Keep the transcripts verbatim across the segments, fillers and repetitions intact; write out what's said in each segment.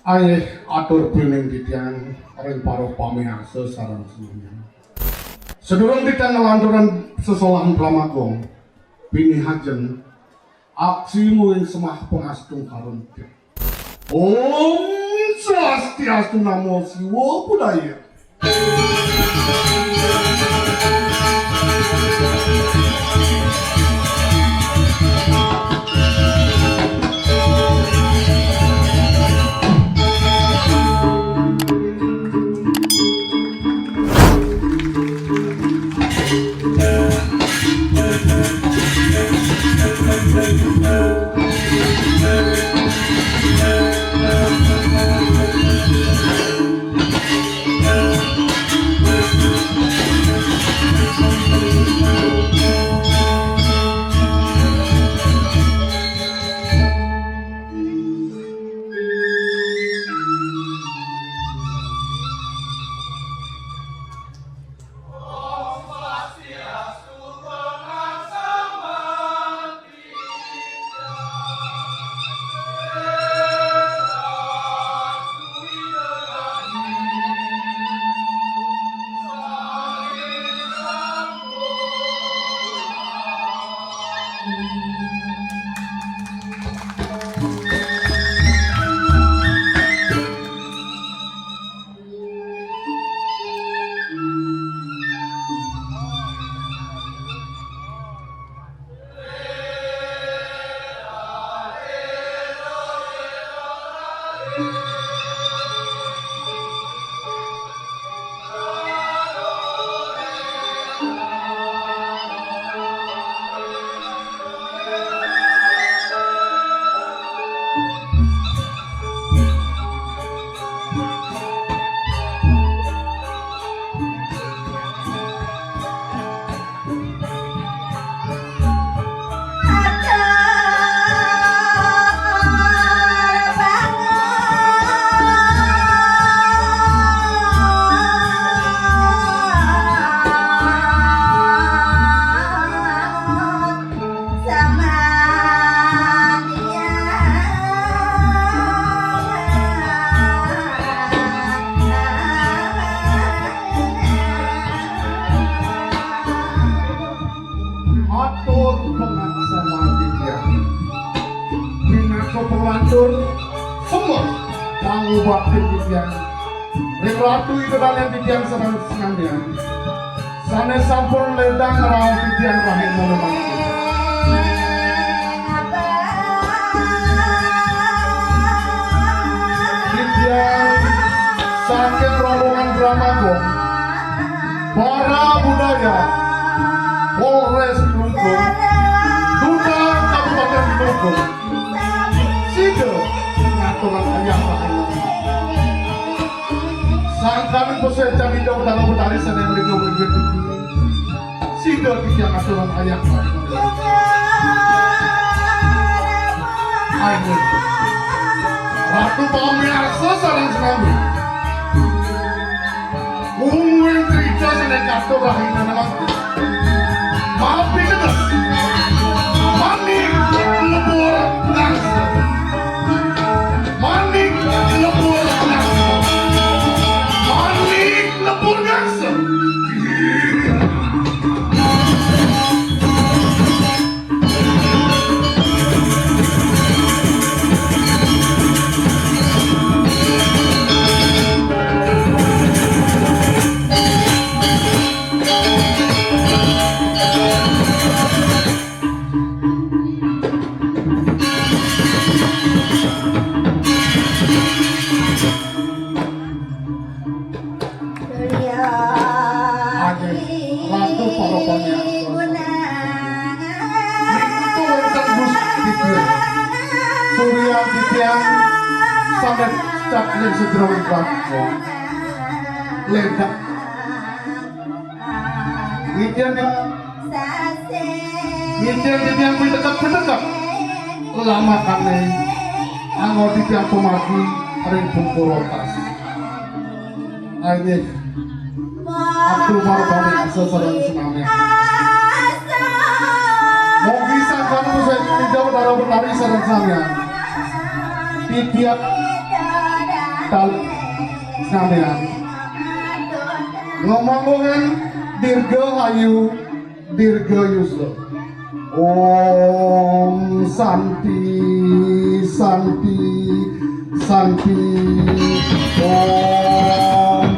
Aye atur pining titiang ring para pamiarsa sareng sami. Sadurung titiang nglanturang sesolahan Pramagong, pinih ajeng aksi muing semah pangastungkaran. Om Swastiastu, Namo Siwa Budaya. Atur pangastungkaran titiang. Pinaka panglantur semua pangubakti titiang ring Ratu Ida Dané titiang sareng sinamian sané sampun ledang ngrauh titiang rahina mangkin. Titiang saking rombongan Drama Gong, Para Budaya, Polres Klungkung, Duta Kabupaten Klungkung, sida ngaturang ayah rahina. Sangkaning pesek Candi Dong Tanah Betari sané mriki mriki. Sida titiang ngaturang ayah rahina. Ayo. Ratu pamiarsa sareng sinami. Mungguing crita sané katur rahina nanging. Mapi teges. Manik lebur ngangsa. Manik lebur ngangsa. Manik lebur ngangsa. Ayo, Ratu para pamiarsa. Ringkutu wénten Gusti titiang. Surya titiang sané caket ring sajeroning ratu. Lédak. Titiang, titiang kuwi tekep-tekep. Lamakané anggon titiang pamargi ring pungkur rotas. Inggih. Atur para pamiarsa sareng sinamian. Mugi sangkan musik Ida Betara Betari sareng samian. Titiang Tal-, sampeyan. Ngomong-ngomongan Dirgahayu, Dirgayusa. Om Santi, Santi, Santi. Om.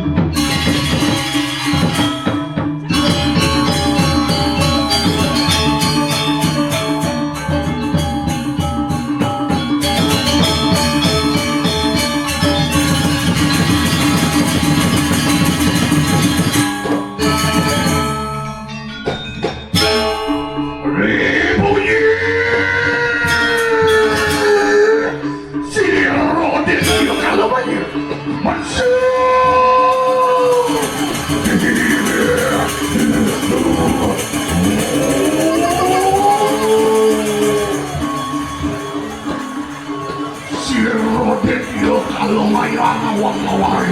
Ribunyi sira desa Kalawaya. Mansa. Sira desa Kalawaya ngawang-ngawang.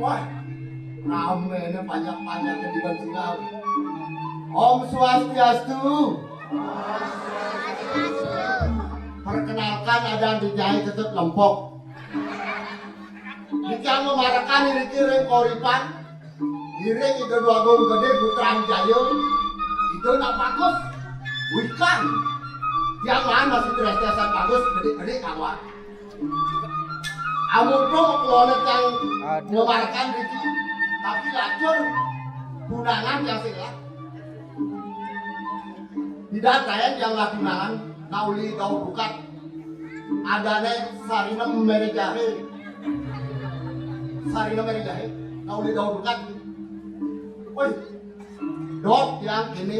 Wah, ramene banyak-banyak di Banjarnegara. Om Swastiastu. Perkenalkan, adan titiang Cecep Lempok. Titiang mamarekan iriki ring Koripan, iring Ida Déwagung Gedé Putra Jaya, Ida Anak Bagus, Wikan. Tiang maan masih tres-tresan bagus, bedik-bedik kawan. Amun to makelona tiang mamarekan riki, tapi lacur tunangan tiang sing ngelah. Ida taén tiang ngelah tunangan, nah uli tau bukat. Adané sarina méré jahé. Sarina méré jahé, nah uli tau bukat. Woi, dot tiang kéné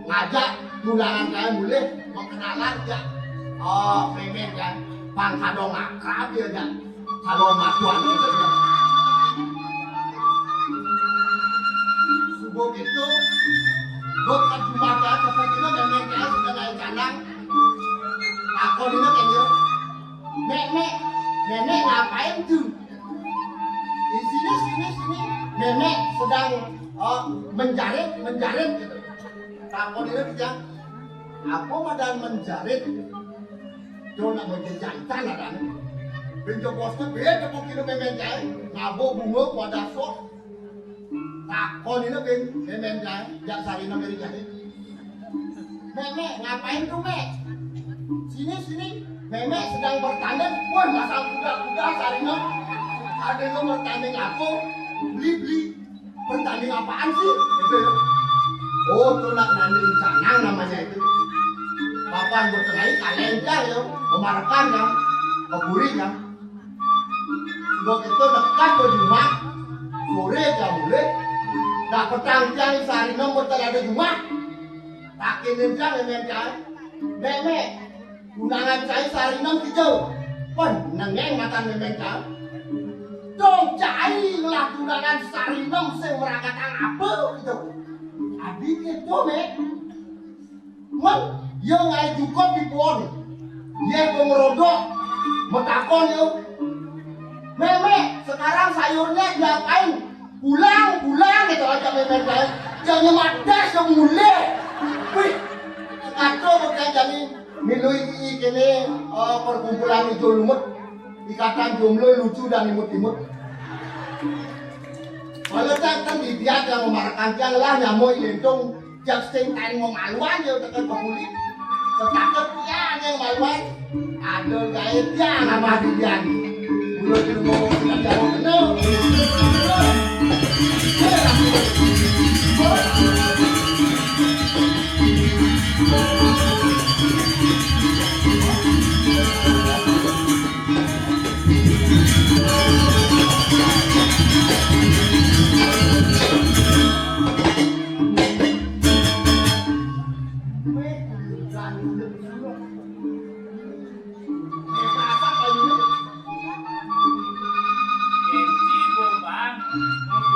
ngajak tunangan kaé mulih makenalan jak. Oh, mémén kan. Pang kadung akrab ya jak. Calon mertuané itu. Subuh itu, dot ka jumah kaé, subuh itu mémén kaé sudah naik kandang. Takon ini kan ya. Nek, nek, nenek ngapain tuh? Di sini, sini, sini. Nenek sedang, oh, menjarit, menjarit gitu. Takon ini dia, apa madan menjarit? Dia nak menjahitan adané. Benjo bosnya beda mungkin mémén jahé. Ngabuk bunga pada sok. Takon ini ben, mémén jahé, jak sarina méré jahé. Nek, nek, ngapain tuh, Nek? Sini, sini. Mémé sedang bertanding. Wah, masang kuda-kuda sarina. Ada yang bertanding apa? Beli-beli. Bertanding apaan sih? Gitu ya. Oh, itu nak nanding canang namanya itu. Papan bertengah kaleng ya, memarekan ya, keburi ya. Sudah itu dekat ke jumah, sore jam mulai, dah petang tiang sarina mboten ada jumah. Takinin tiang mémén tiang, "Nek, nek, tunangan cai sarina kija?" Pen, nengeng matan mémén tiang. "Dong cai ngelah tunangan sarina sing merangkatang apa kija?" Adi kéto, Mek. Men, ya ngaé jukut di pohon. Yé pengrodok, matakon ya. "Mémé, sekarang sayurnya diapain?" "Pulang, pulang," gitu aja mémé kaé. Jani madas yang mulih. Wih, kacau kok jani milu iki kéné, eh, perkumpulan ijo lumut. Ikatan jomblo lucu dan imut-imut. Kalau tak kan didiat yang memarekan tiang lah nyamuk lentung. Jak sing kain mau maluan ya tekan pemuli. Tetangga tiang yang maluan. Ada gaé tiang sama di tiang. Mulut di rumah mau tidak jauh kenal.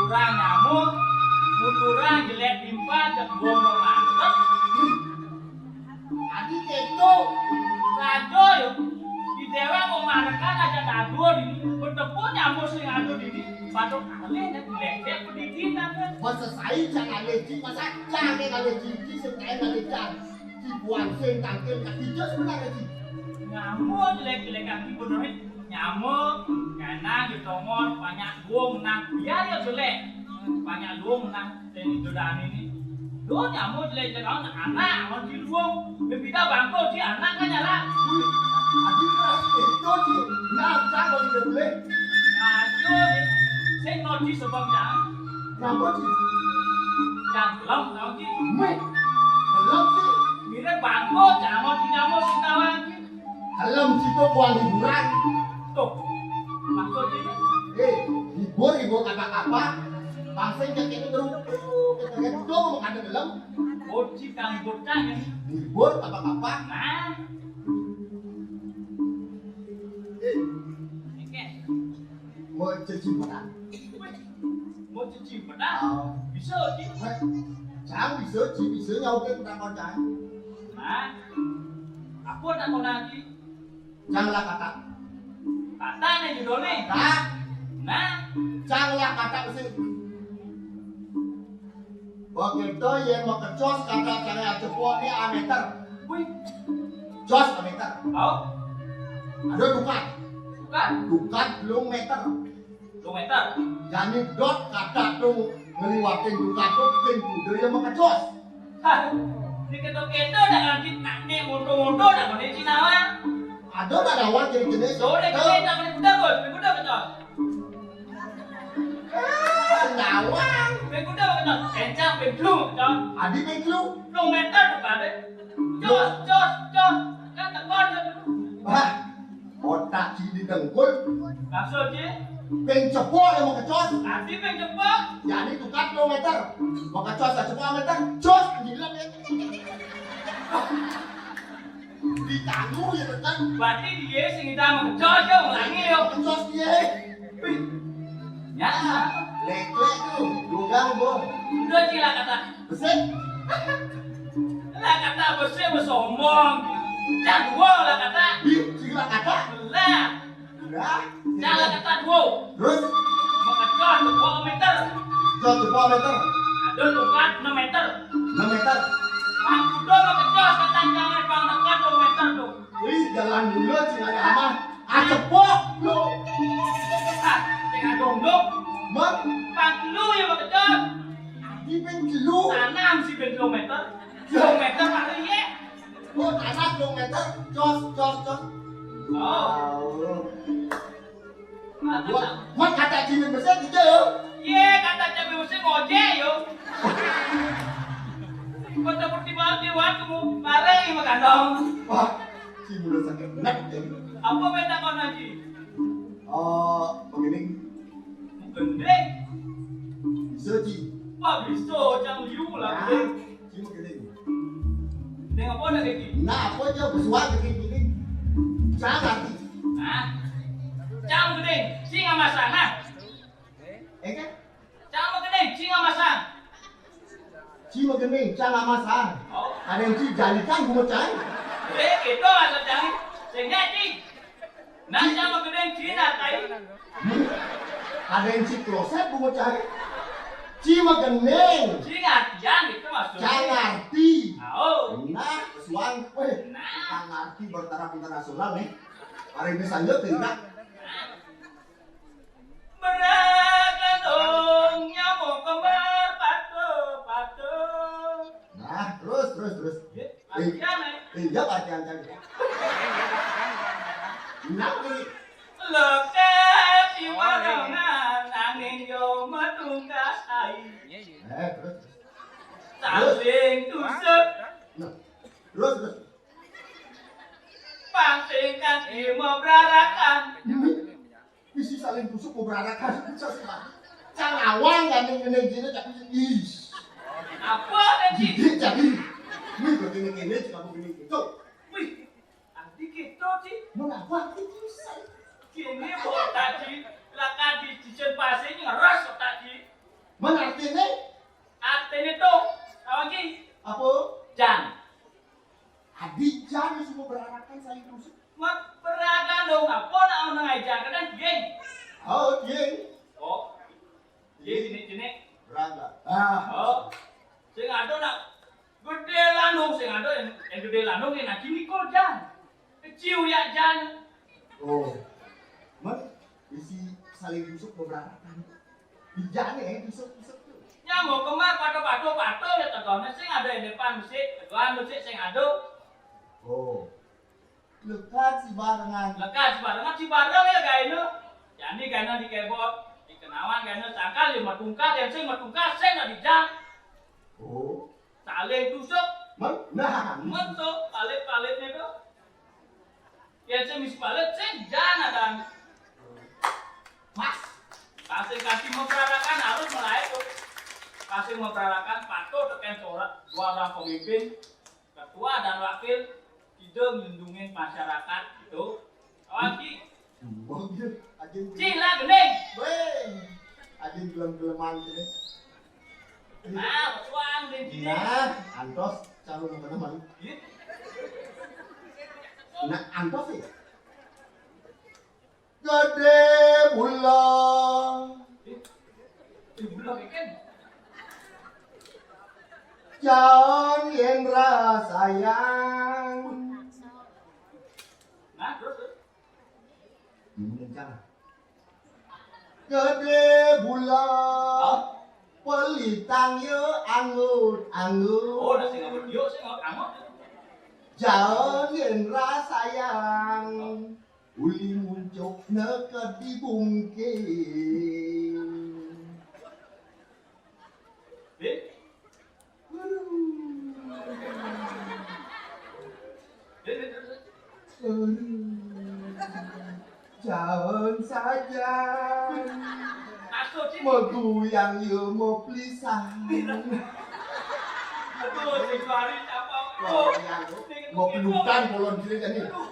Orang nyamuk, muturan jelék timpal, cék gong mantep. Adi kéto. Rajo yo. Di déwa kok marekan aja ngadu dini. Betepun nyamuk sing ngadu dini. Patut alih nek jelék pendidikan kan. Masa sai cang alih ci, masa cang yang alih ci, ci sing kain alih cang. Ci buan sing tangkil kaki jo sebenarnya ci. Nyamuk jelék-jelék kaki bener. Nyamuk, kanang di tongor, banyak gong, nang biar ya jelék. Banyak gong, nang Sing jodohan ini. Duh, nyamuk jelék-jelék anak, anak, anak di luar. Bebida bangko di anak kan nyala. Wih, adi keras itu ci. Nah, cang bagi dia boleh. Ayo, sing no di sebabnya. Kenapa ci? Cang gelem, tau ci. Meh, gelem ci. Mirip bangko, cang no di nyamuk sing tawang ci. Gelem ci to buang hiburan. Tuh, maksudnya? Eh, hibur, hibur kata-kata. Bangsa yang kayak ini terus. Kita lihat dong, mau kata gelem. Bocil kang bocah ya. Hibur kata-kata. Nah. Eh, Oke. Mau cuci mata. Mau cuci mata? Oh. Bisa, Ci. Heh, cang bisa, ci, bisa nyautin tak kocang. Nah, apa tak kau lagi? Cang lah kata. Kata nih judulnya. Kata. Nah. Cang lah kata besi. Begitu yang makecos kata cang yang cepok nih ameter. Wih. Jos ameter. Tahu? Ada dukat. Dukat? Dukat belum meter. Dua meter. Jani dot kata tu ngeliwatin dukat tu pin kuda yang makecos. Hah, ini keto-keto dah kalau kita nak nek moto-moto dah kau ni Cina wah. Ada tak dawan jenis-jenis? Sudah kita tak boleh budak bos, boleh budak betul. Eh, dawan. Boleh budak betul. Kencang, boleh belum betul. Adi boleh belum. Dua meter tu kan deh. Jos, jos, jos. Kan tekor je. Wah, otak ci di dengkul. Maksud ci? Ping cepok yang makecos. Adi ping cepok. Jadi tukar dua meter. Makecos tak cepok meter. Jos, gila ya. Ditangguh ya tekan. Berarti dia sing kita makecos yo, ulangi yo. Makecos dia. Ya. Lek-lek tu, dugang gua. Udah ci lah kata. Besik. Lah kata besik bersombong. Cang dua lah kata. Di, sing lah kata. Lah. Lah. Cang lah kata dua. Terus? Makecos dua meter. Cos dua meter. Ada tukar enam meter. Enam meter. Aku udah makecos kata jangan bang dekat dua meter tu. Wih, jalan dulu sih ada ama. Ah, cepok lu. Ah, tengah dongdok. Mang, pang lu ya betul. Di ping lu. Tanam si ping kilometer. Kilometer mah iya. Oh, tanam kilometer. Jos, jos, jos. Oh. Gua, gua kata cini besar gitu yo. Iya, kata cabai besar ngojek yo. Kota pertimbangan di waktu bareng sama kandang. Wah, si muda sakit benar ya. Apa minta kau nanti? Oh, begini. Gendeng. Bisa, Ci. Wah, bisa, cang liu lah, Nah, gendeng. Ci mah gendeng. Gendeng apa nak, Deki? Nah, apa aja bersuara gendeng gini. Jangan. Nah, cang gendeng, sing sama sana. Eh, kan? Cang mah gendeng, sing sama sana. Ci mah gendeng, cang amasang. Oh. Ada yang ci jalikan bunga cai. Eh, gitu maksud cang. Sehingga ci. Nah, cang mah gendeng, ci natai. Hmm. Ada yang ci kloset bunga cai. Ci mah gendeng. Ci ngartian gitu maksudnya. Cang ngarti. Oh. Nah, suang, weh. Nah. Cang ngarti bertaraf internasional nih. Hari ini sanjung tidak. Nah. Berat kandung nyamuk kembar patuh-patuh. Nah, terus, terus, terus. Iya, artian, eh. Iya, artian tadi. Nah, ini. Lekat di marangan angin yo matungkas ai. Eh, terus. Saling tusuk. Nah, terus, terus. Pangsing kaki mabrarakan. Ini. Isi saling tusuk beberapa kali. Cang awang kan yang kena gini tapi is. Apa kan ci? Gigit jadi. Wih, begini gini cuma begini gitu. Wih, nanti gitu ci. Mengapa aku bisa? Gini botak ci. Lah kan di cincin pasir ngeras otak ci. Jenik-jenik. Berangkat. Ah. Oh. Sing ada nak gedé lanung, sing ada yang, yang gedé lanung yang nak jenikul jan. Kecil ya jan. Oh. Men, bisi saling tusuk beberapa kali. Dijane, eh, tusuk-tusuk tuh. Nyamuk kembar pato-pato, pato ya tegoné sing ada yang depan musik, tegoan musik sing ada. Oh. Lekat si barengan. Lekat si barengan, si bareng ya gaéné. Jani gaéné di kebot, di kenawan gaéné sangkal ya matungkal, yang sing matungkal sing nak dijang. Oh. Saling tusuk. Men, nah. Men tuh, palit-palitnya tuh. Yang sing misi palit, sing jana dan. Pas. Kasih-kasih memperarakan harus mulai tuh. Kasih memperarakan patuh tekan suara dua orang pemimpin, ketua dan wakil, tidak melindungi masyarakat gitu. Lagi. Bang, dia aja. Cih lah, gending. Weh. Aja gelem-geleman gitu. Nah, suang di sini. Nah, antos calon mana malu. Iya. Nah, antos sih. Gedé bula. Ih, ih, bula, Ken. Jaon yén ra sayang. Nah, terus, terus. Ini kencang. Gedé bula. Hah? Pelitang yo anggut-anggut. Oh, udah sing anggut, yuk, sing anggut, anggut. Jaon yén ra sayang. Uli muncuk neka di bungkil. Bin? Aduh. Bin, bin, bin, bin. Aduh. Jalan saja. Masuk sini. Meguyang yo mau pelisah. Aduh, sing juari siapa? Wah, iya, lo. Mau pelukan polon kiri kan nih. Aduh.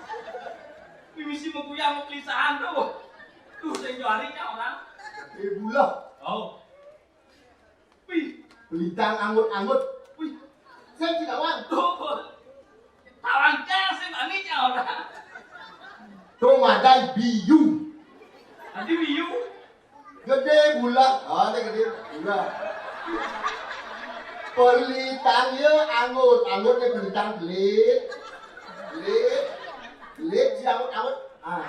Mimisi meguyang mau pelisahan tuh. Tuh, sing juari kan orang. Eh, bulah. Oh. Wih. Pelitang anggut-anggut. Wih. Saya tidak wan. Tuh. Tawang cang sih manis ya orang. Tuh madai biu. Nanti biu. Gedé bula. Oh, ini gedé bula. Pelitang ya anggut, anggut ya pelitang pelit. Pelit. Pelit si anggut, anggut. Ah.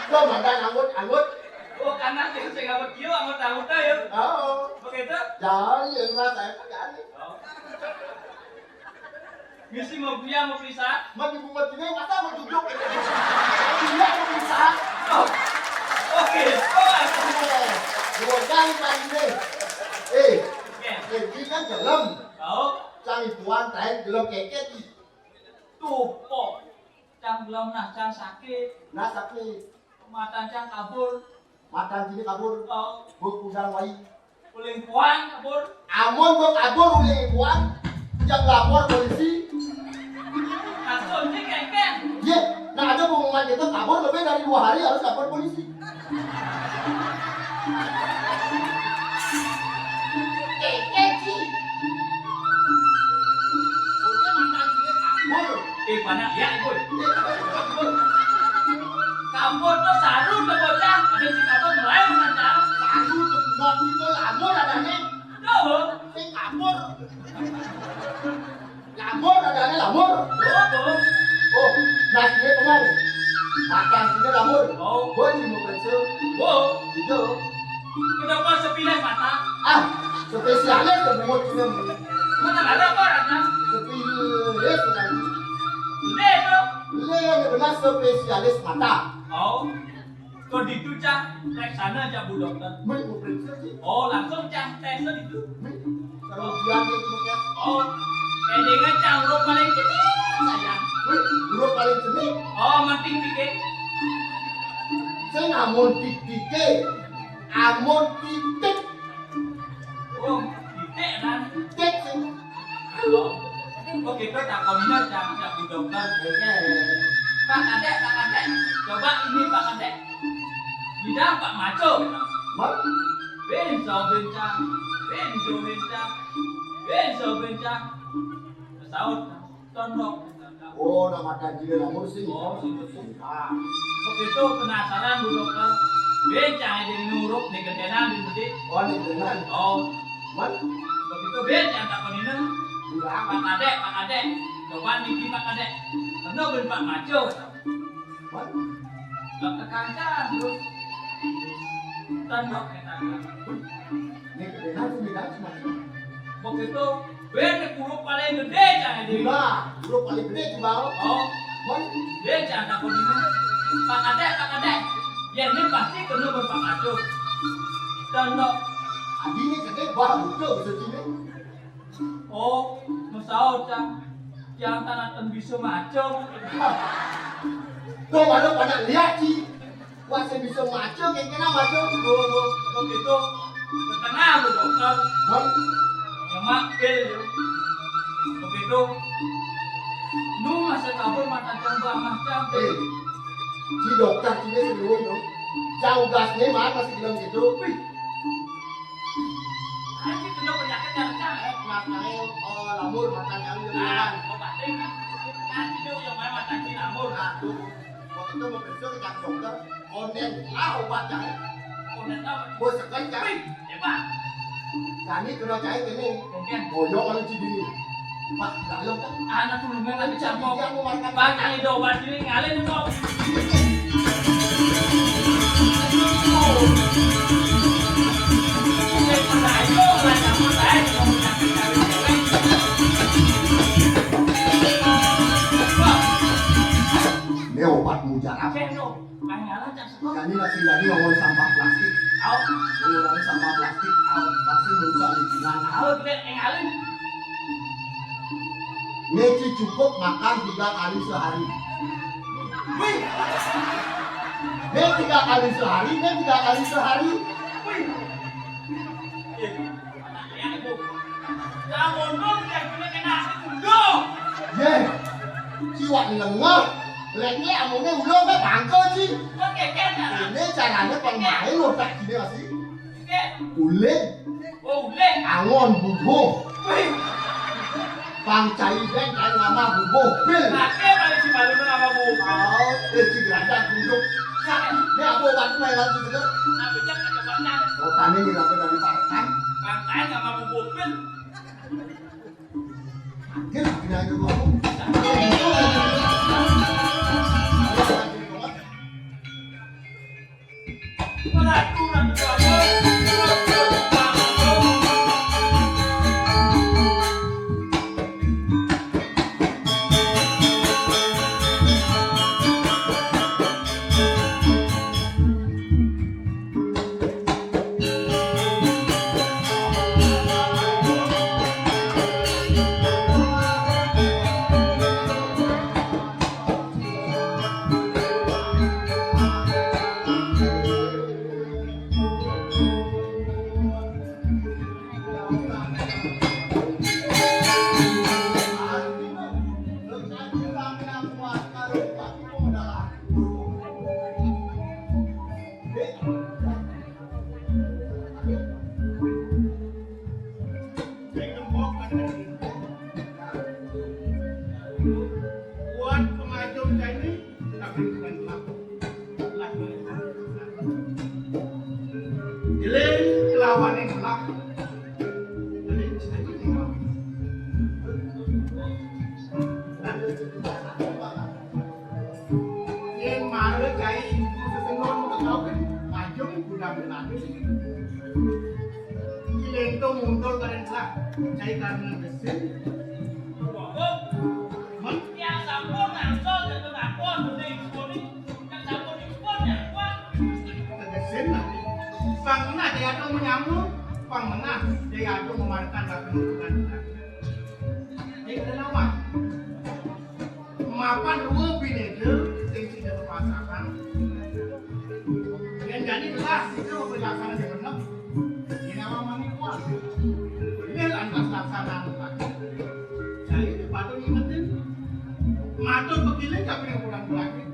Tuh madai anggut, anggut. Oh, karena sing sing anggut yo, anggut anggut ya. Oh. Begitu? Jangan yang rasa itu kan. Oh. Misi mau buya mau pelisa? Mau dibuat ini masa mau duduk. Iya mau pelisa. Oh. Oke. Oh, dua kali tadi deh. Eh, oke. Eh, ini kan dalam. Tahu? Cang ibuan tain gelem keket. Tuh, kok. Cang gelem nah, cang sakit. Nah, sakit. Matan cang kabur. Matan sini kabur. Oh. Buk udang wai. Uling puan kabur. Amun buk kabur uling puan. Yang lapor polisi. Langsung sih kengkeng. Iya, nah ada pengumuman kita kabur lebih dari dua hari harus lapor polisi. Kengkeng sih. Udah matan sini kabur. Eh, mana ya, Ibu? Kampur tuh saru tuh bocah, ada si kampur mulai macam. Saru tuh, mau itu lamun adanya. Tuh. Sing kampur. Lamun adanya lamun. Tuh, tuh. Oh, nasinya kemana? Makan sini lamun. Oh. Gua di mau pensiun. Oh. Gitu. Kenapa sepilas mata? Ah, spesialis ke bungut sini. Mana ada apa orangnya? Spesialis kan. Ini tuh. Ini yang benar spesialis mata. Oh. Kok ditu, Cang? Periksa aja, Bu Dokter. Mending gua periksa sih. Oh, langsung, Cang, tes itu. Mending. Kalau dia dia itu tes. Oh. Eh, dengan Cang, lo paling kecil, sayang. Wih, lo paling seni. Oh, penting dikit. Saya nggak mau dikit. Amun titik. Oh, titik kan? Titik sih. Halo. Oh, kita tak komentar, Cang, Cang, Bu Dokter. Oke. Pak Kadek, Pak Kadek. Coba ini, Pak Kadek. Bidang Pak Maco. Mat? Benso bencang, benso bencang, benso bencang. Saut, tondok. Oh, nama ganjil nomor sih. Oh, sih, sih. Ah. Begitu penasaran, Bu Dokter. Bécang dadi nuruk, né gedénan di gedé. Oh, né gedénan. Oh. Mén? Begitu bécang takonina. Enggak. Pak Kadék, Pak Kadék. Coba niki Pak Kadék. Kena ben Pak Maco. Mén? Lah, kekancan terus. Tembak kekancan. Né gedénan sumidang sumacem. Begitu, ben guru paling gedé, Cang Edi. Nah, guru paling gedé, Cibal. Oh. Mén? Gedé, Cang, takonina. Pak Kadék, Pak Kadék. Yén né pasti kena berpakat. Dan, Dok. Adi né gedé, bah, betul, bisa ciné. Oh, masaut, Cang. Cang tan bisa maca. Tuh, mana, mana lihat, Ci. Wah, sing bisa maca, kéngkéna maca. Tuh, tuh, tuh, gitu. Ke tengah, Bu Dokter. Hah? Ya, Mak, ké, yo. Begitu. Nu masih kabur mata Cang, Bu Amah, Cang. Eh, si dokter sini sing nuwun, no. Cang ugasné, Mak, masih bilang gitu. Wih. Anjing, kena penyakit, Cang, Cang. Eh, Mas Nail, oh, lambur, mata Cang, gitu, Cang. Obatin, Cang. Nanti tuh yang mana mata Cang lambur. Aduh. Waktu itu mau periksa ke Cang dokter, konden lah obat cai. Konden apa? Bos sekan cai. Wih, hebat. Jani kena cai kéné. Konden. Boyong anu cidini. Pak, dalam kan? Anak tulungan lagi campur. Dia mau makan. Pak, cai do obat ini ngalih kok. Ini obat mujarab. Oke, no. Jani nasi jani ngomong sampah plastik. Au. Ngomong sampah plastik. Au. Pasti merusak lingkungan. Au, tidak ngalih. Né Ci cukup makan tiga kali sehari. Wih. Né tiga kali sehari, né tiga kali sehari. Wih. Yé. Ci wak nengah. Lek-lek amoné ulo mé bangké, Ci. Ini carané pang main otak gini masih. Uling. Oh, uling. Angon bubuh. Wih. Pang cai beng, cai ngama bubuh pil. Pakai paling si baluna ngama bubuh pil. Oh, eh, Ci gerajak duduk. Ini apa obat mainan itu? Nah, bejak kata banyak. Oh, tani ngilang dari parekan. Pang cai ngama bubuh pil. Dia lagi nanya gua. Buat pengajum saya ini, tapi bukan pelaku. Pelaku. Jeling kelawan yang pelaku. Jeling saya ini. Yén mara cai ibu sesengon ketauken, majeng gudang gratis. Ki Lentong mundur karen lah, cai karena gesin. Mén? Yang sampun nangkal dan pengakuan bening kuning, yang sampun impun nyangkut. Tegesin lah. Pang menah daya tu menyambung, pang menah daya tu memarkan batu. Jadi, ada lawan. Mapan rua binéda sing sida papasangan. Yén jani gelah sida mabijaksana sing genep. Yén awak mani kuat. Pilih lantas laksana anu patut. Jani patut ngingetin. Matur bekiling ka pining pulang belakang.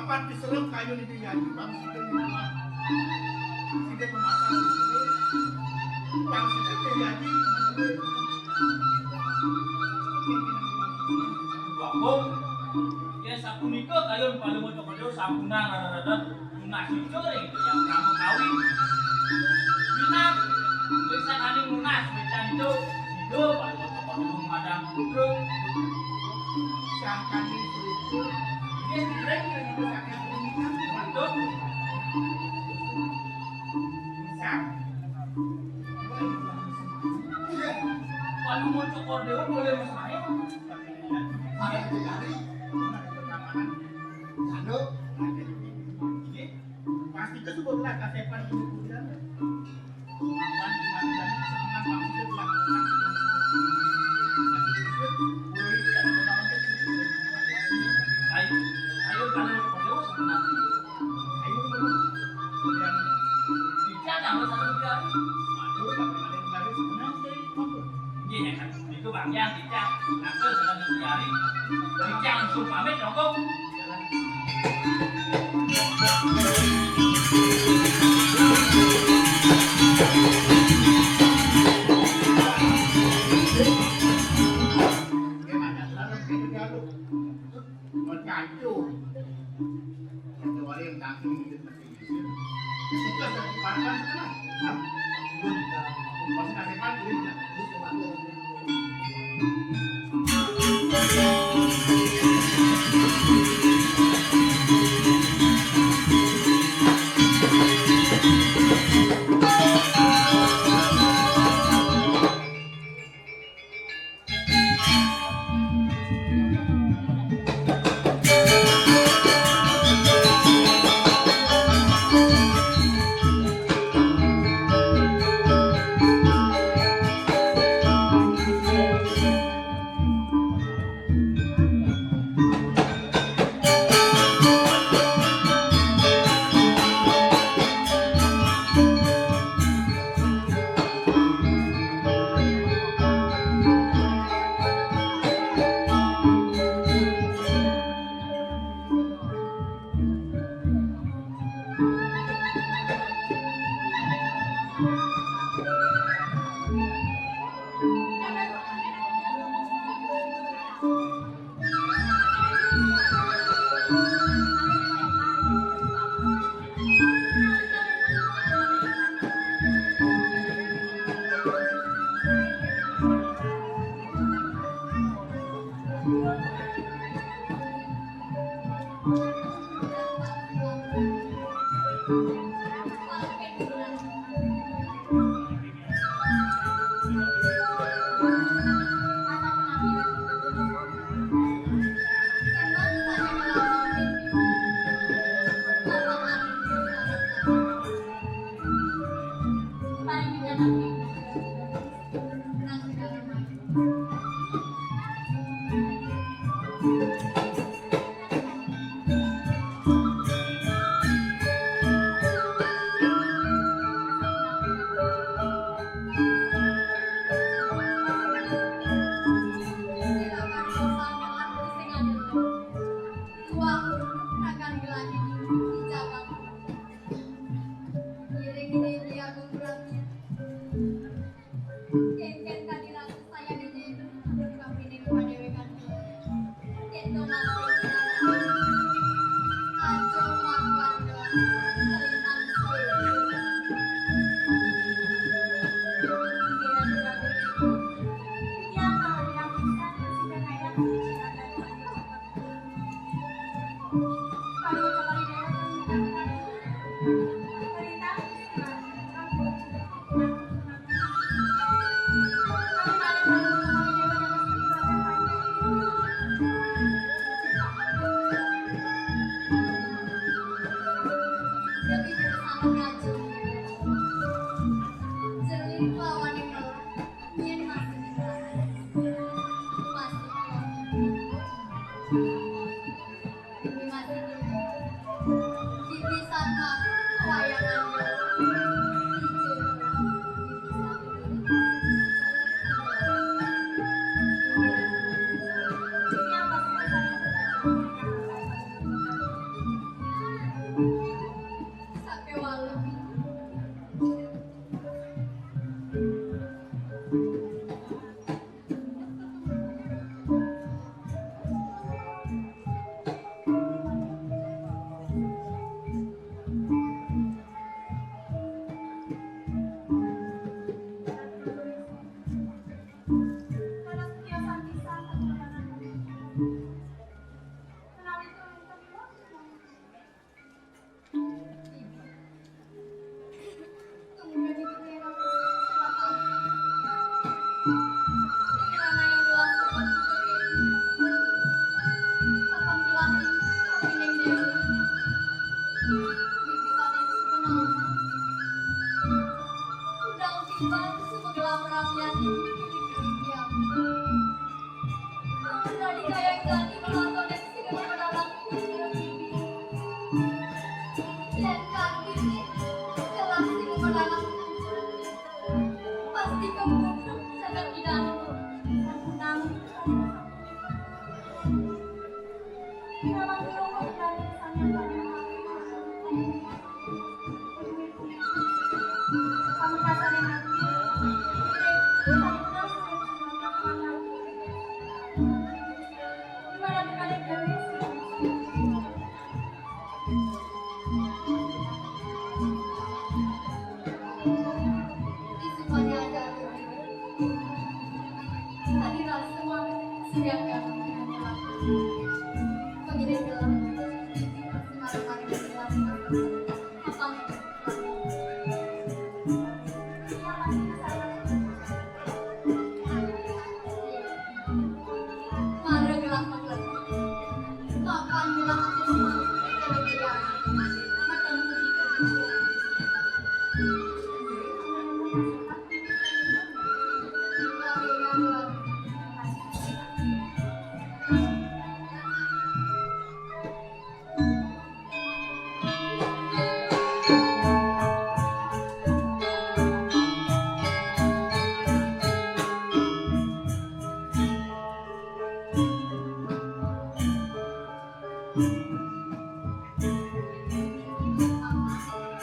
Pati selem kayun Ida Hyang Aji, pang sida nyumat. Sida pemasan. Pang sida Ida Hyang Aji. Wah, Kong. Yén sapunika kayun Palungguh Cokor Déwa sampunang rada-rada nunas ica ring Hyang Krama Kawi. Minab, ring sangkaning nunas wénten ica, sida Palungguh Cokor Déwa madang putra. Sangkaning putra. Inggih, ring sangkaning putra. Mantun. Sang. Palungguh Cokor Déwa boleh main. Ada di hari. Anu. Pasti ke sebelah kasepan itu. Ayo, ayo, kalau mau ke Borneo, sebenarnya. Ayo, dulu. Kemudian, tidak ada satu juga. Aduh, tapi ada yang baru sebenarnya. Iya, kan? Itu Bang Yang Icang. Aku sedang diari. Icang langsung pamit, Rongkong. Mercancur. Kecuali yang tanggung.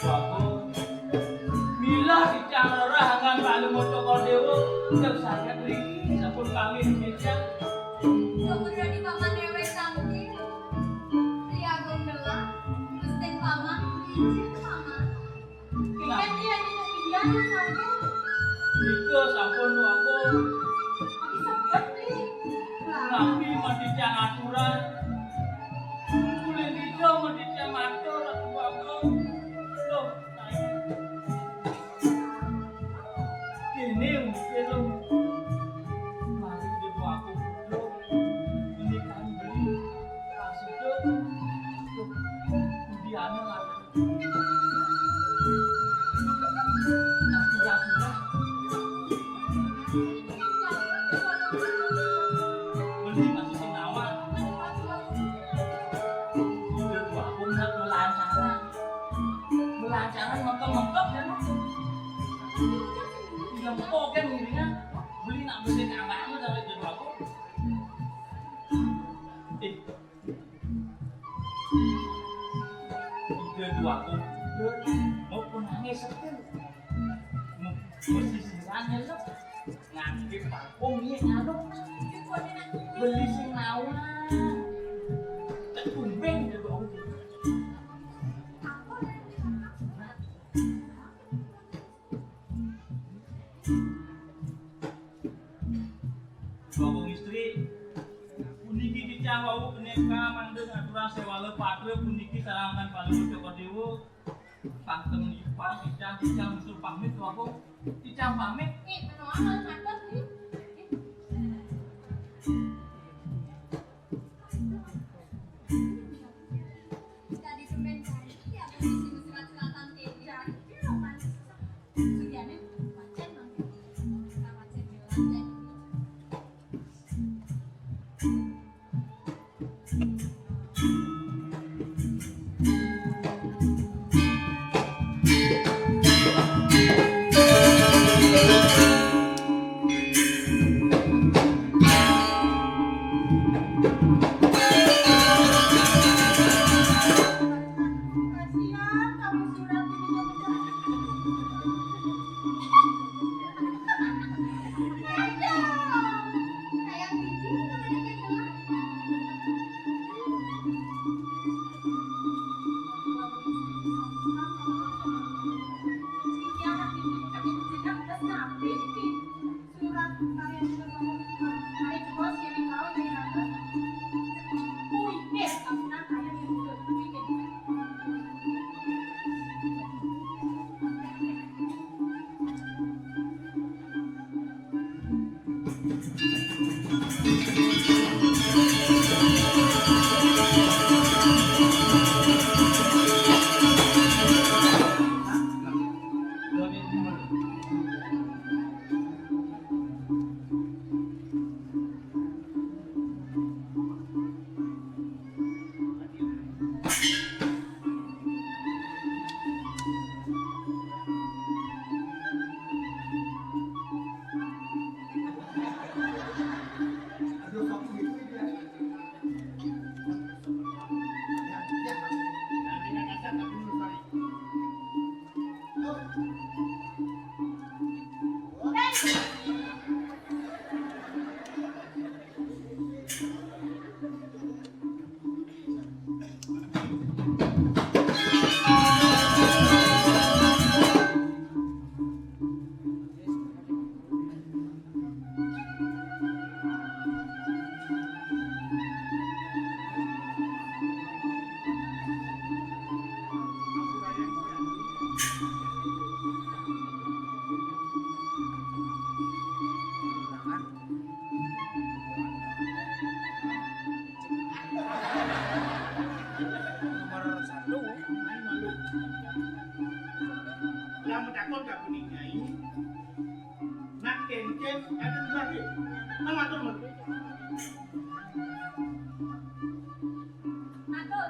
Bagus. Mila dicang rerah ngan bala motor kau dewa, udah sangat ri, sampun kami Indonesia. Kemudian di paman dewe sangki, Tri Agung Dewa, Gusten Paman, izin Paman. Ikan dia di Indiana sangki. Nika sampun, Agung. Tapi seperti. Tapi mati cang aturan. Kulit hijau mati cang atur, Agung. Loh, Kene mungkin lo mari di aku duduk. Ini kan beli kasih tuh. Di anu lagi. Nah, sudah, sudah. Beli masih sing nawar. Udah dua aku nak melancaran. Melancaran mengkep-mengkep ya, Mas. Iya, mengkep kan ngiringan. Beli nak besi kambangnya dari jam aku. Eh, udah dua aku. Mau pun nangis setel. Mau sisirannya lo. Nganti parfum ye anu. Beli sing nawang. Cek kumbeng ya, Bang. Bapak istri, puniki kicah wau peneka mangda ngaturang sewala patra puniki sarangan Palungguh Cokor Dewa. Panteng ipar, icang, icang, musuh pamit, wagung. Icang pamit. Eh, menoan malah cakep, nih. Tadi tumben kali, ya, aku di sini surat-suratan, Teh. Jadi, dia lo manis. Sugiane, pacen, Mang. Kita pacen, Mang. Kasihan kamu surat ini. Nomor satu, main malu. Yang menakut gak punya nyai. Nak kencet, ada di bawah. Nah, matur, matur. Matur.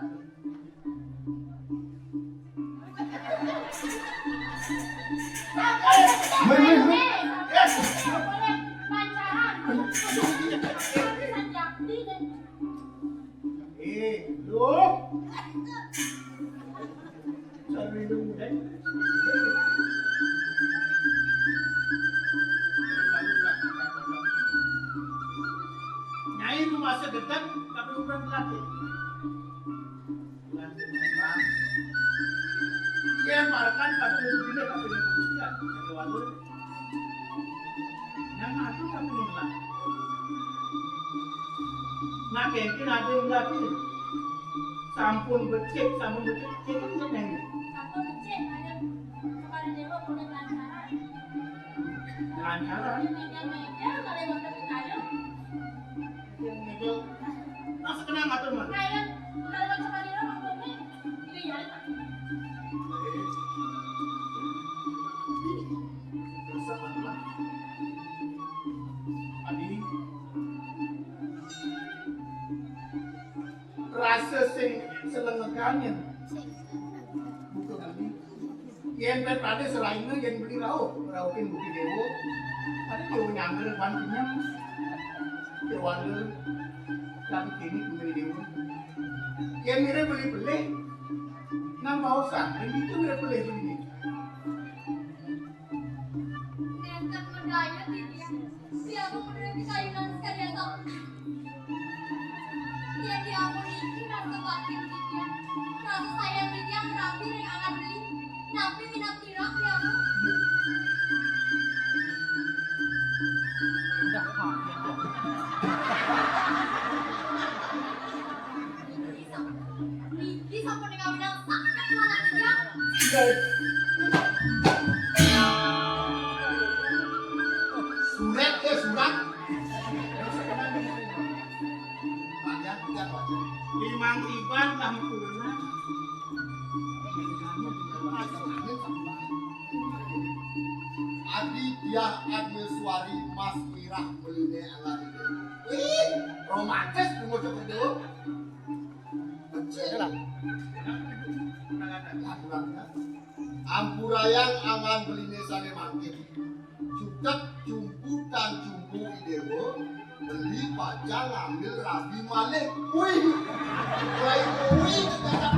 Woi, woi, woi. Eh, lu. Nyai rumasa gedeg, tapi bukan pelatih. Bukan pelatih. Dia parekan pada musuh dia, tapi dia bukan. Ada walu. Nang atuh tapi nyelah. Nah, mungkin ada yang lagi. Sampun becik, sampun becik, kita bisa nyanyi. Sampun becik, ayo. Kepada Dewa boleh lancaran. Lancaran? Media-media, kalau yang ngerti kayu. Yang media. Nah, sekenang atur, Mas. Ayo, kalau kepada Dewa, Mas Bobi, ini ya. Adi, rasa sing selengekan yen buka beli. Yen pet ade seraina yen beli rauh, rauhin beli dewa. Ade dewa nyangger ban kenyang. Dewa le, tapi kini beli dewa. Yen mire beli-beli, nang mau sang, yen itu mire beli-beli. Nenten medaya titiang. Siapa model di kayunan sekalian to? Yen diampun iki rasa bakti titiang. Rasa sayang titiang rabi ring angan beli. Napi minab tirang diampun? Niki sampun ngawinang sanget malah titiang. Surat ya surat. Panjang, panjang, panjang. Limang tiban lah mengkurungan. Adi Diah Agneswari Mas Mirah beline ala. Wih, romantis di mojok itu. Kecil lah. Ampurayang angan beline sane mangkin. Cuket jumpu tan jumpu idewa, beli pacar ngambil rabi malih. Wih, mulai kuwi kecakap.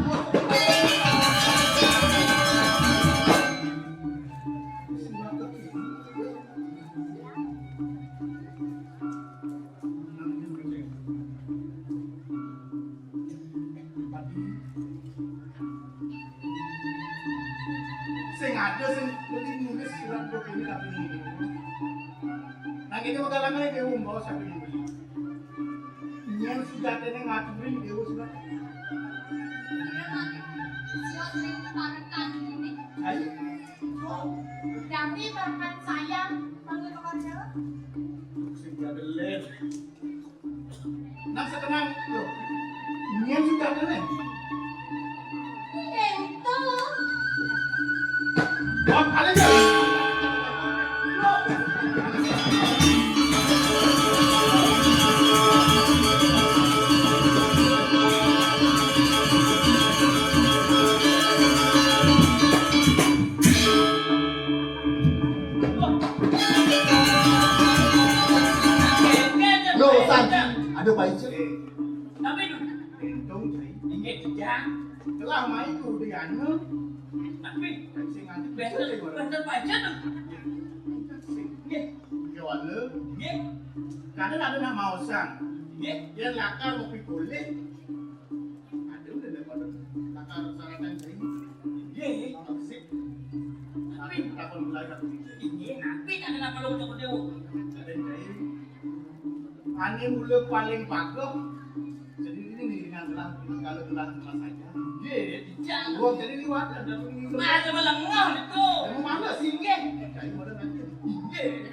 Sing ada sing mesti nulis surat buat ini tapi ini. Nah, kita bakal lama ya, dia umbawa sampai ini. Yang sudah ada yang ngaturin dia sudah. Iya, Pak. Siap sering parekan ini. Ayo. Tapi berkat saya, panggil pekerja. Sing ada lem. Nang sekenang lho. Nyen sudah kene. Ento. Wah, kali ya. Loh, San, ada baik sih. Tapi itu. Entong, Cai. Inggih, Jang. Telah main kudu dianu. Tapi sing ati bener, bener pancen. Sing. Nggih. Yo, anu. Nggih. Kadang ada nak maosan. Nggih. Dia lakar mau pikulih. Ada udah dapat lakar saratan, Cai. Nggih. Sip. Tapi takon mulai aku. Nggih, tapi kadang apa lo ucap dewa? Ada, Cai. Ane mula paling pageh. Jadi ini nih dengan telah, kalau telah telah saja. Nggih, dijang. Wong jadi liwat ada pun ini. Nah, ada melengah itu. Emang mana sih? Nggih. Jadi mana nanti? Nggih.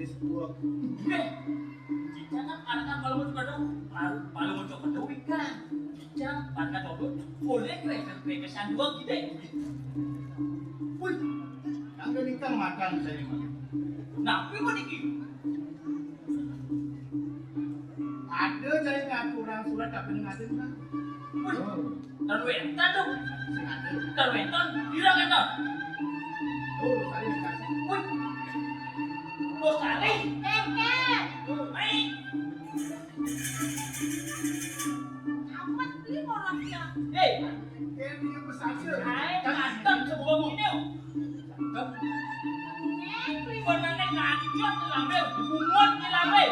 Wis buat. Nggih. Dijang kan anak kalau mau coba dong. Kalau mau coba dong ikan. Dijang pada coba. Boleh krekesan dua kita. Wih. Yang nikah makan saya. Nah, apa niki? Ada cari ngaturang surat tapi ngaten, Pak. Wih, terwentan dong. Sing ada. Terwentan, tidak kata. Oh, tadi dikasih. Wih, bos kali. Keket. Baik. Amat beli orangnya. Hei, Ae, katon sebelum ini. Ngene kuwi wenene kacut lambe, bungut iki lambe.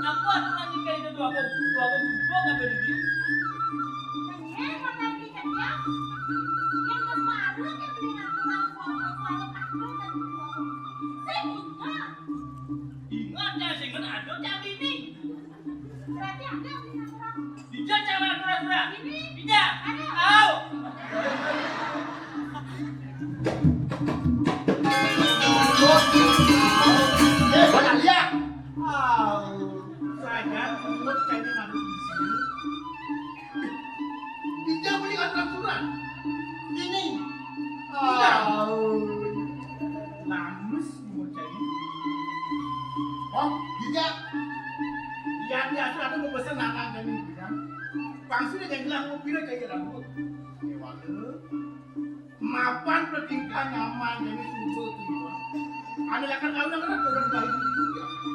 Aku aturan iki kaya itu aku, aku juga kabeh iki. Ngene kok tapi kerja. Yang wis marut ya beli aturan soal soal aku dan sing ingat. Ingat ya sing ada cak ini. Berarti ada beli aturan. Dijajal pura-pura. Ini. Tidak. Aduh. Au. Eh, banyak lihat. Au. Saja mulut kayak madu isi. Dijajal beli aturan. Ini. Tidak. Au. Lamus. Oh, Gija. Iya, biasa aku mau pesen anak kami, Gija. Bang sudah yang bilang mau pindah kayak rambut. Mapan pertingkah nyaman jadi sumber tuh. Ada lakan kau nak kena turun balik.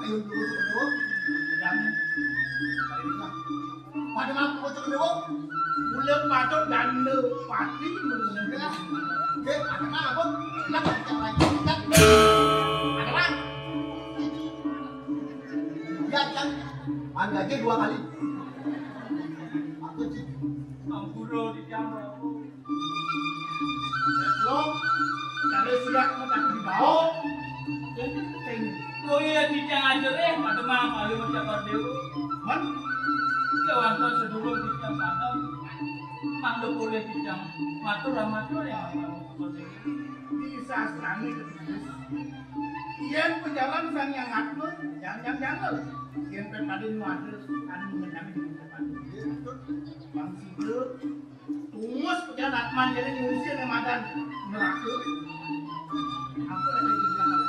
Ayo dulu dulu. Dan balik lah. Pada mampu kocok dewa. Ulah matur dan pati. Oke, ada apa? Kenapa kita lagi? Ada apa? Ya kan? Anda aja dua kali. Aku sih. Ampura di jam. Lo, cari siap mau tak dibawa. Jadi penting. Oh iya, di jam aja deh, pada maaf, ayo mau cakap dulu. Man? Ya, wonten sedulur di jam satu. Mangga boleh di jam. Matur, matur ya. Di sastrane ketulis. Yen pejalan sang yang ngatur, jangan jangan. Yen pepade nuatur, anu menang di tempat. Bang Sido, Tungus pejalan atman jadi ngungsi nang madan neraka. Apa lagi di belakang?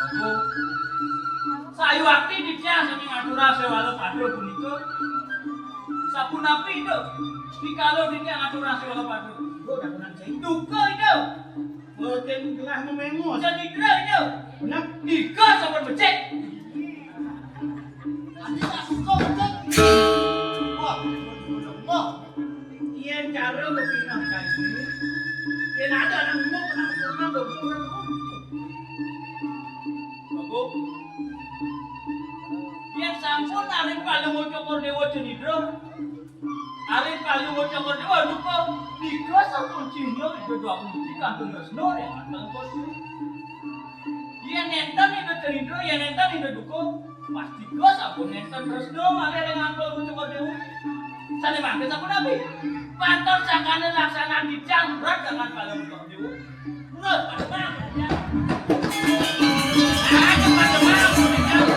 Aku sayu akti ditya sami ngatura sewala padha punika. Sapunapi itu? Dikala ditya ngatura sewala padha. Duka itu. Mboten gelah memengus. Jan nidra itu. Bener. Nika sampun becik. Adi tak suka becik. Wah, lemah. Yen cara berpindah kaji, yen ada anak umur pernah pernah berpindah. Bagus. Yen sampun aring paling cokor dewa jenidra. Ari kayu wong cokor dewa duka, tiga sampun cihna ida dua kunci kanggo tresna ring angkal kono. Yen nenten ida cerita, yen nenten ida duka, pas tiga sampun nenten tresna malih ring angkal wong cokor dewa. Sane mangke sampun nabi. Pantos sakane laksana dicang berat dengan kala wong cokor dewa. Berat, Pak Demang. Ayo, Pak Demang, Pak Demang.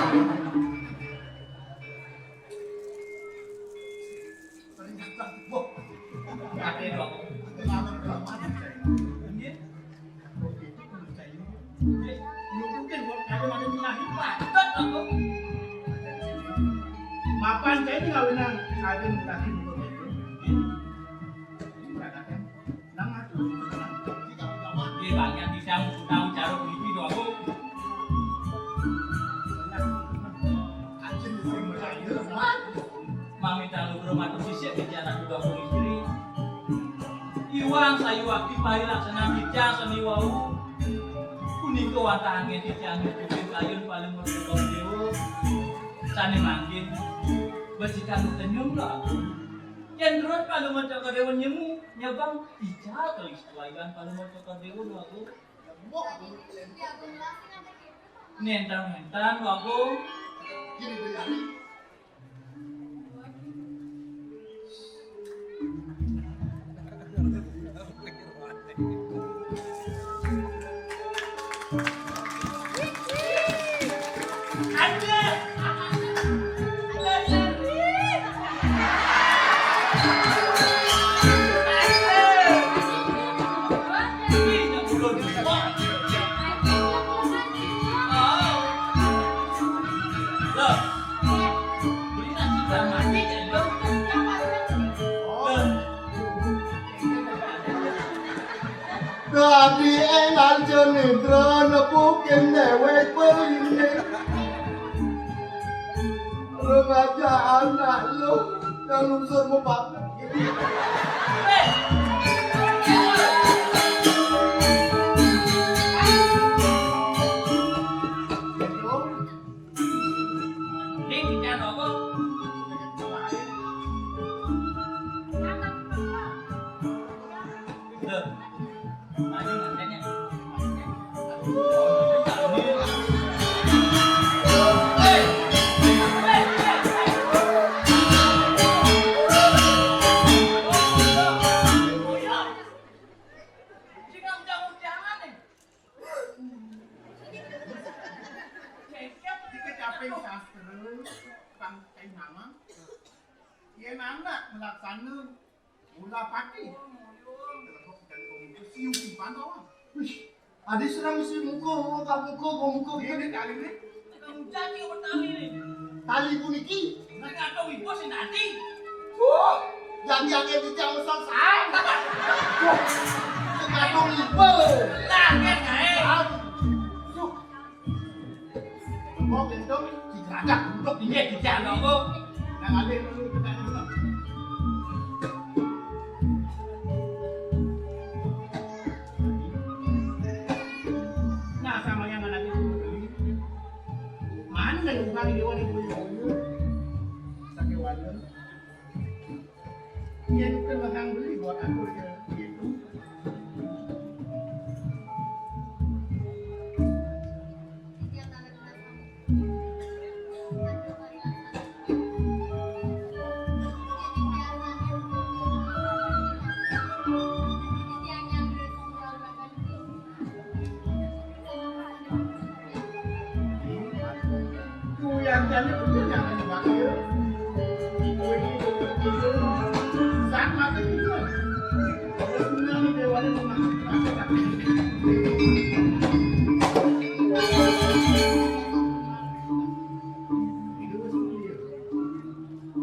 Mapan saya ini ngawinang ada mutahin. Nggih, banyak pisang tahu cara puniki lho, aku. Mamitan lugra matur sisik bicara kuda aku istri. Iwang sayu akti parilaksana titiang seni wau. Punika wantah anggen titiang nyucupin kayun paling merdeka dewa. Sane mangkin becikan kenyum lho aku. Yen terus paling merdeka dewa nyemu nyebang ical kelis tuaikan paling merdeka dewa lho aku. Nentang-nentang lho aku. Dadi enal jenindra nepukin dewek pelining. Remaja anak lu. Nang lungsur mau banget. Ning, jangan apa? Loh, maju makanya. Dikecapin sastra, tukang kain nama. Yen anak melaksana mula pati. Telepok dan komite siu pipan tau, Bang. Wih, adi serang si muka, muka, muka, muka, muka. Ini tali ni. Tali puniki. Nak ada ibu sing nanti. Wah, jangan-jangan di jam sang. Wah, tergantung ibu. Lah, kan, eh. Aduh. Kok gendong digadak, gendong. Iya, digadak, kok. Nang alih dulu, kita dulu. Nah, sama yang anak itu. Mana dari bukan di dewan ibu-ibu? Sakit wajar. Yen kena kang beli buat aku ya, gitu.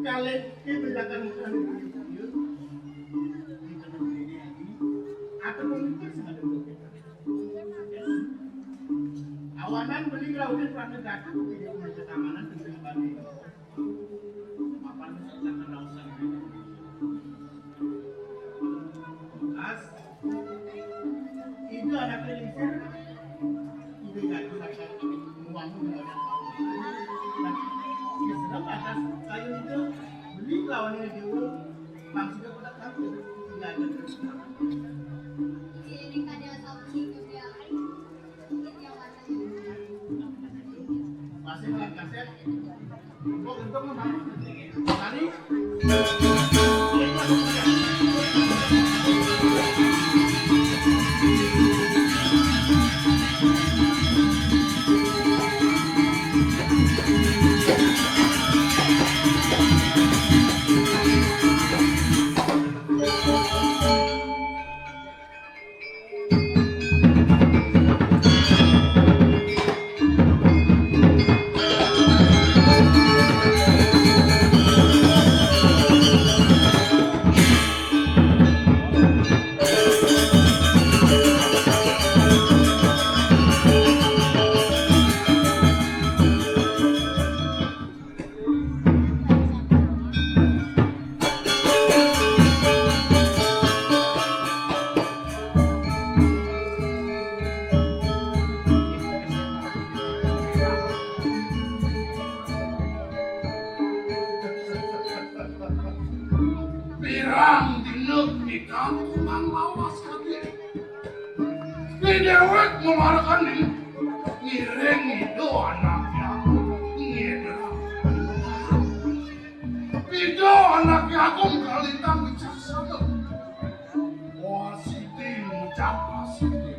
Kalian ini bedakan bukan atau mungkin sangat berbeda. Awanan beli lautan Pragata bukti di rumah ketamanan tentang bani. Papan serta kerausan. As, itu anak lingsir. Itu jatuh rasa muang. Nah, di dalam atas kayu itu beli lawannya dulu. Bang sudah pada tahu. Tidak ada. Ini kan dia sama si Gus ya. Pirang dina pikantuk nang lawas kadiri. Ni déwék ngemarakan ni ngiring ida anaknya ngédra. Ida anaknya agung kalintang wicaksana. Wasiti ngucap asiti.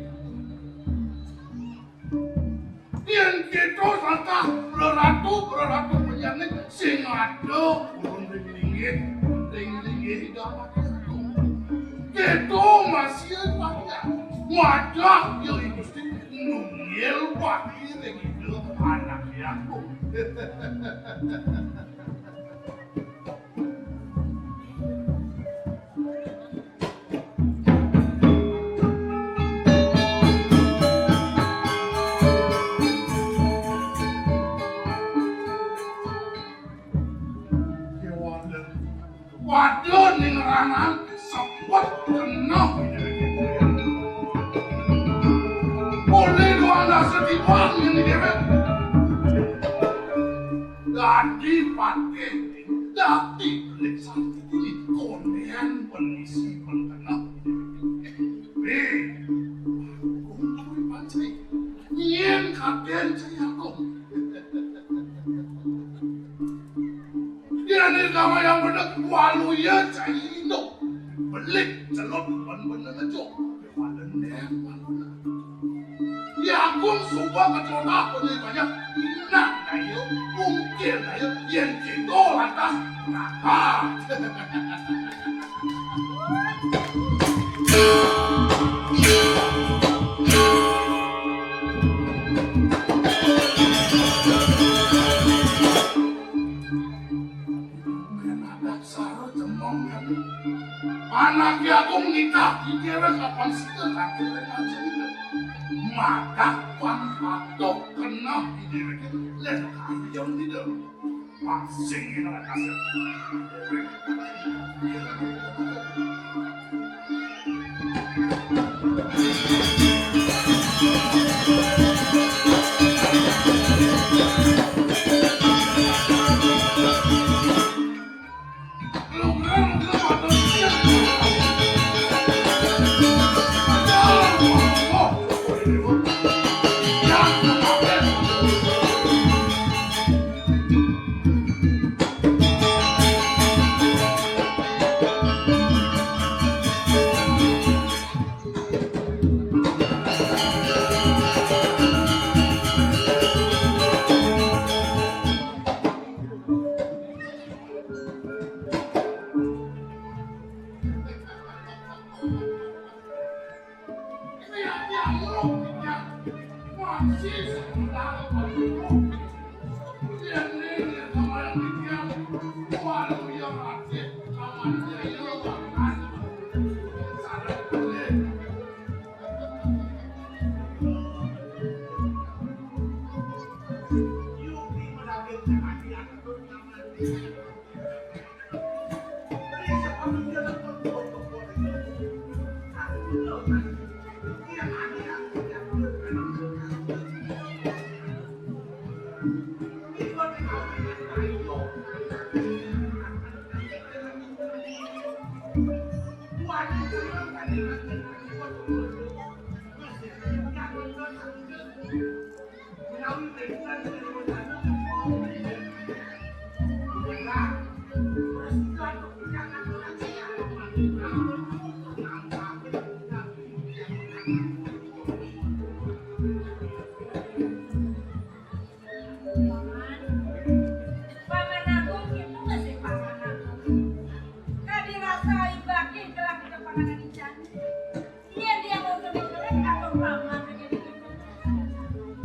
Yén kéto sangkah praratu-praratu panjangé sing ada ulun ring linggih, ring linggih Ida Patih Agung. Kéto masih panjang. Madah ya I Gusti nunggil pati ring Ida Anaké Agung. Kéwanten Pada ning ranan sepet keneh. Oleh doang dasar tiban yang di dewek. Dadi patih, dadi belik sakti ini konden penisi pengeneh. Weh, Agung kuwi pancen. Yen kaden Jaya Agung. Yen irama yang bener, waluya Jaya Indo. Belik, celut, ben bener ngejuk. Pada nem, pada nem. Ya Agung suba kecotah, bener banyak. Nah, ayo, mungkin ayo, yen kita lantas, nah, Anak Agung nitah di dewek kapan sida kaki aja. Madah pan patok keneh di dewek, len kayang tidak. Pasing ina kasih. Paman, Paman Agung, itu masih Paman Agung. Kadi rasa ibake gelah kita panganan ican. Yen dia mau kena kelek atau Paman aja dikit.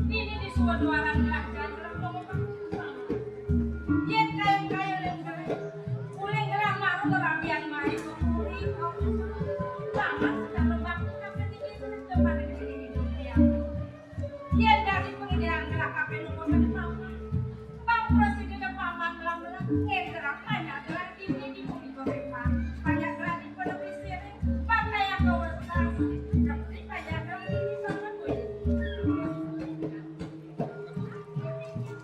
Ini disuruh dua orang gelah jalan dalam ngomong Paman. Yen kayu-kayu len kelek, ulih gelah maru ngerabian mai kemuri. Paman sedang lembak, tapi tinggi ke depan ini hidup dia. Yen dadi pengedian gelah kape nunggu tadi Paman. Bang prasida Paman melang-melang, ngen gerak banyak gerak dini di bumi gorepan. Banyak gerak di pondok istri, pakaian gaul besar, seperti banyak gerak dini sama kulit.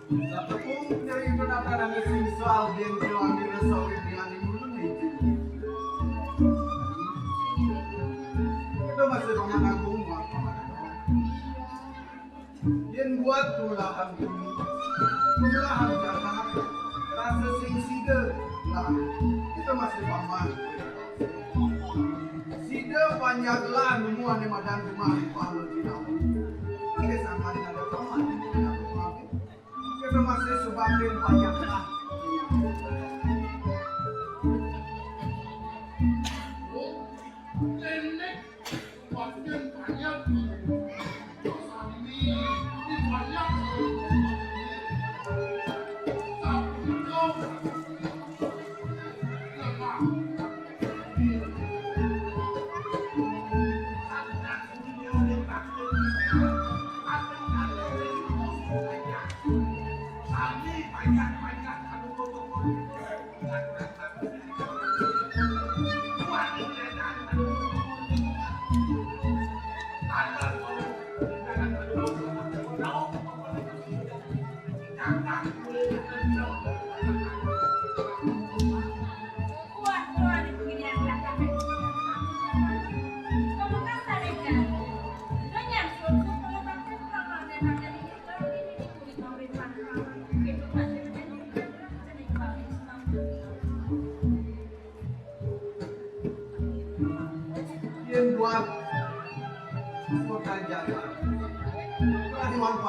Satepung dari itu nata dan kesing soal dia yang telah dirasa oleh dia di mulutnya itu. Itu masih Paman Agung, Paman Agung. Yen buat pengolahan bumi, pengolahan tanah, rasa sing sida, nah, kita masih paman. Sida panjaglah nemu ane madan rumah di pahun tinau. Oke, sama ada paman, kita masih sebagai panjaglah.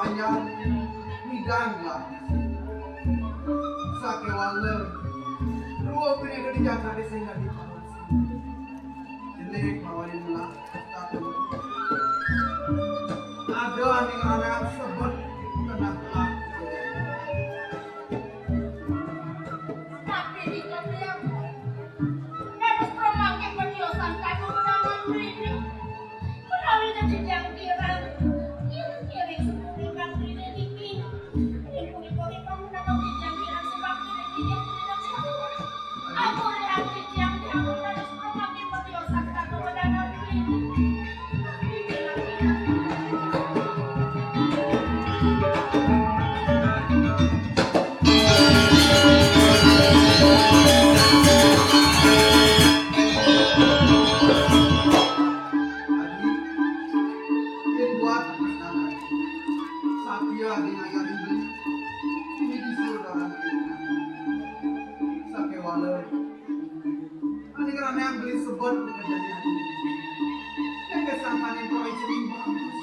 Wayah ngidang lah. Sakéwala rupa pinaka di jagaté sing adi panas. Jelik mawanin lah. Ada ané ngaran sebet kena kelak. Tapi di kalian, harus pemangkin peniosan kanu menanam ini. Menawi jadi jangkiran, kiri-kiri sepuluh kang ini niki. Ibu-ibu, ibu menanam di jangkiran sebab ini, ini, ini, ini. Aku lihat di tiang-tiang, harus pemangkin peniosan kanu menanam ini. Adi, yén buat masalah, satia di ayah ibu, ini disuruh dalam kehidupan. Sakéwala, ané ngeranang beli sebet pekerjaan ini. Yang kesan panen proyek ini bagus.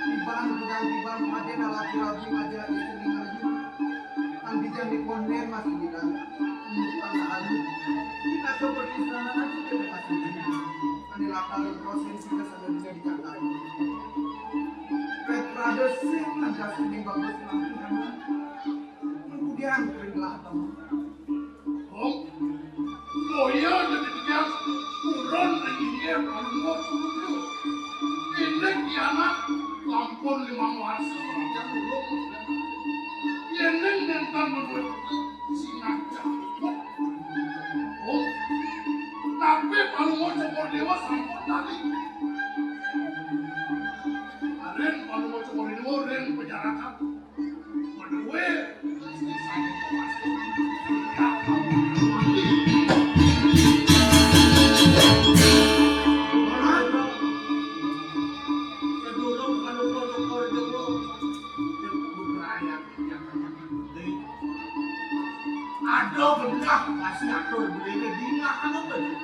Iban pedang iban paden ala kira di aja di sini lagi. Kan dijang di konden masih bilang. Ini tanah alu. Kita coba di sana nanti kita masih bilang. Kan di latar proses kita sana bisa dicatat. Petra desing nanti sini bagus lagi. Kemudian kering lah teman. Om, boya jadi tiang purun ring inggih Palungguh Sumuju. Indik ki anak lampun limang warsa raja purun. Yéning nénten menuju sinah jangkut. Om, napi Palungguh Cokor Déwa sampun tali. Arin Palungguh Cokor Déwa ring pajarakan. Ada bedah kasih atur beliné dingah anu bener.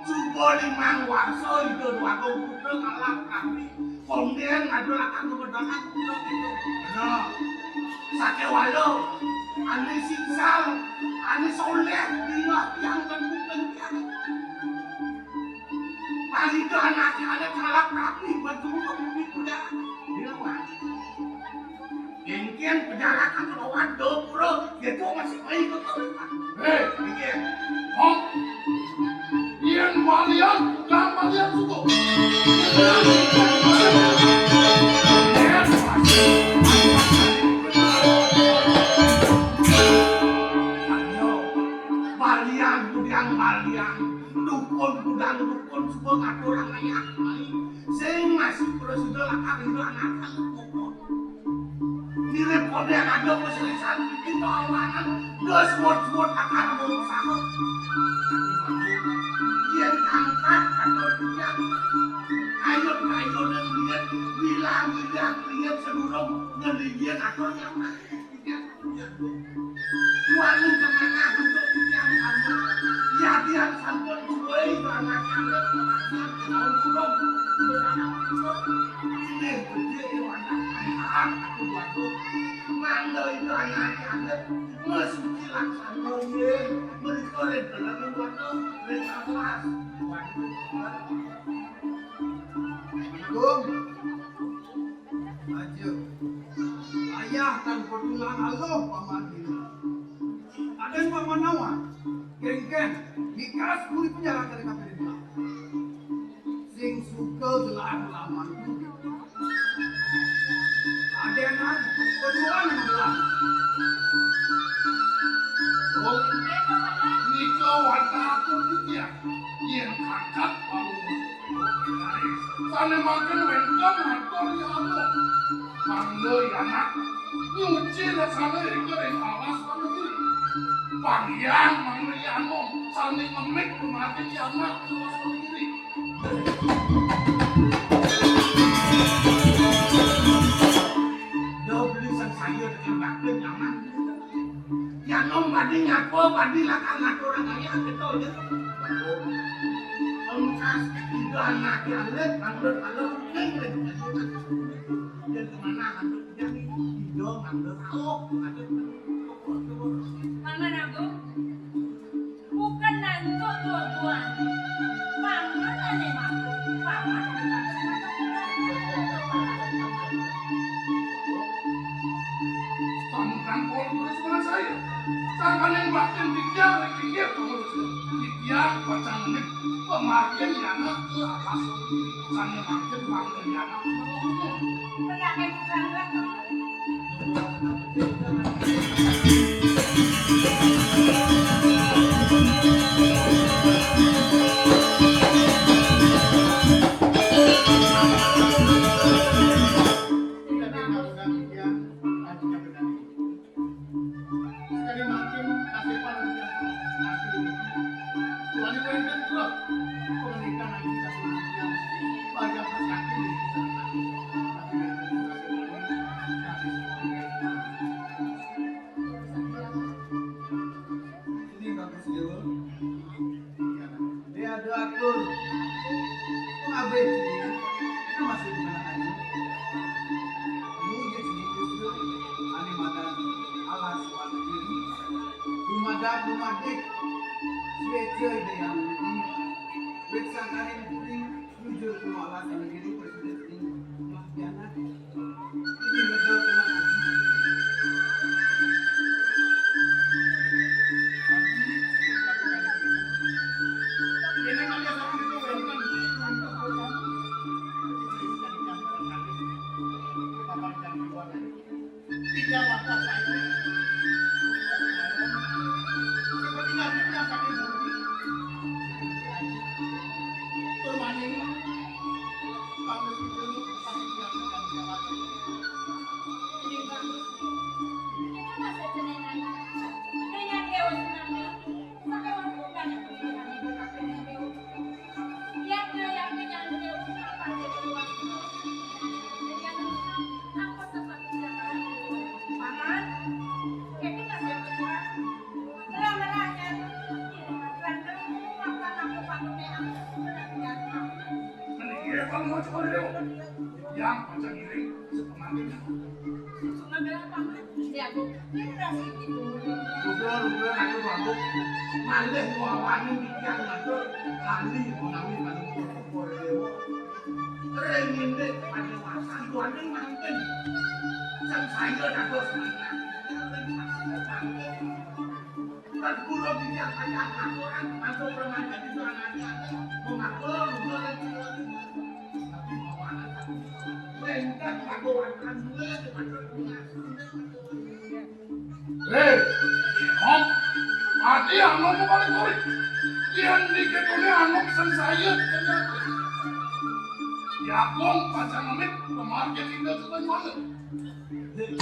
Coba limang warsa Ida Déwagung Putra kalah kami. Konden ada lakang kebedahan putra itu. Nah, sakéwala, ané siksal, ané soléh, dingah tiang dan kuping tiang. Palida anaké ané kalah kami, bantu untuk bumi kuda. Dina mati. Kéngkén pajarakan lawan dapura, gitu masih baik betul. Hei, mikir. Hop. Yén balian, bukan balian suku. Yén balian, balian, budian balian. Dukun, budian dukun, suku ngatur ayah. Sing masih prasida lakar ira anak. Mirip kodék ada paserisan, kita awanan, dos semut-semut akar buruk sama. Yén angkat atau tidak, ayo, ayo, dan lihat, bilang, bilang, lihat sedurung, dan lihat atau yang mana. Wani kemana untuk yang sama. Ya, dia sampun duwe anak, anak, anak, anak, anak, anak, anak, anak, Mangda itu anak-anak mesti laksana yen mereka ring dalam warna ring atas. Agung. Aja. Ayah tan petulan aluh paman dina. Adan paman nawa. Kéngkén, mikas kulit penjara dari kafe. Sing suka gelar laman. Adenan, keduaan gelar. Oh, nika wantah aku titiang. Yen kakat palu. Sane mangkin wenten atur ya Allah. Mangda ya anak. Nyuci rasane rika ring alas panegiri. Pangyang mangda ya anom. Sane ngemik rumati ya anak. Alas panegiri. Dobli sang sayur kembang nyaman. Yan om badi nyapa, badi lakar ngaturang ayah kita, ya. Pamungkas, tiga anak yang alit, manut alam. Yen kemana antuk yang ini, dong, ambil tahu. Paman Agung, bukan nantuk tua buan. Paman ane mabuk, paman ane mabuk. Kamu kan pol terus dengan saya. Sangkaning baktin titiang ring pinggir pengurus. Titiang pacang nit pamargin yana ke atas. Sane mangkin mangkin yana. Pendake bukan. Ini bagus, Jul. Iya, kan? Dia ada atur. Pengabeh sini, itu masih di mana aja? Muji sini, Jul. Ane madan alas warna biru. Dumadak, dumadik. Suwe cuy deh yang ini. Wit sangkaning putih. Jujur, semua alasan diri presiden ini mah kianat. Ini betul, Tuhan. Ini kan dasar itu, bukan untuk orang. Ini kan dasar itu. Tiga mata saya seperti nasibnya sakit hati. Turmaning kalau itu sakit hati dan dia mati. Ini bagus. Ini kan masa jenengan. Dengan Dewa Tsunami. Iya, Bang, mau coba dulu. Yang baca diri, sepengantin. Udah, udah, ayo, mabuk. Malih wawani mikir ngatur, lali menawi pada kumpul dewa. Ring indik pada wasan, duaning mangkin. Sang saya dados manah. Ring pasir mangkin. Kan kula mikir kaya aturan, mantuk remaja itu anaknya. Mengaku, udah, lagi, lagi. Tapi mau anak, tapi lengkap, aku akan dua, cepat, cepat. Hei, Om, ati anom paling kuwi. Yen diketone anom sing saya, ya, Om, pacang amit, pemargin indah sebanyak. Hei.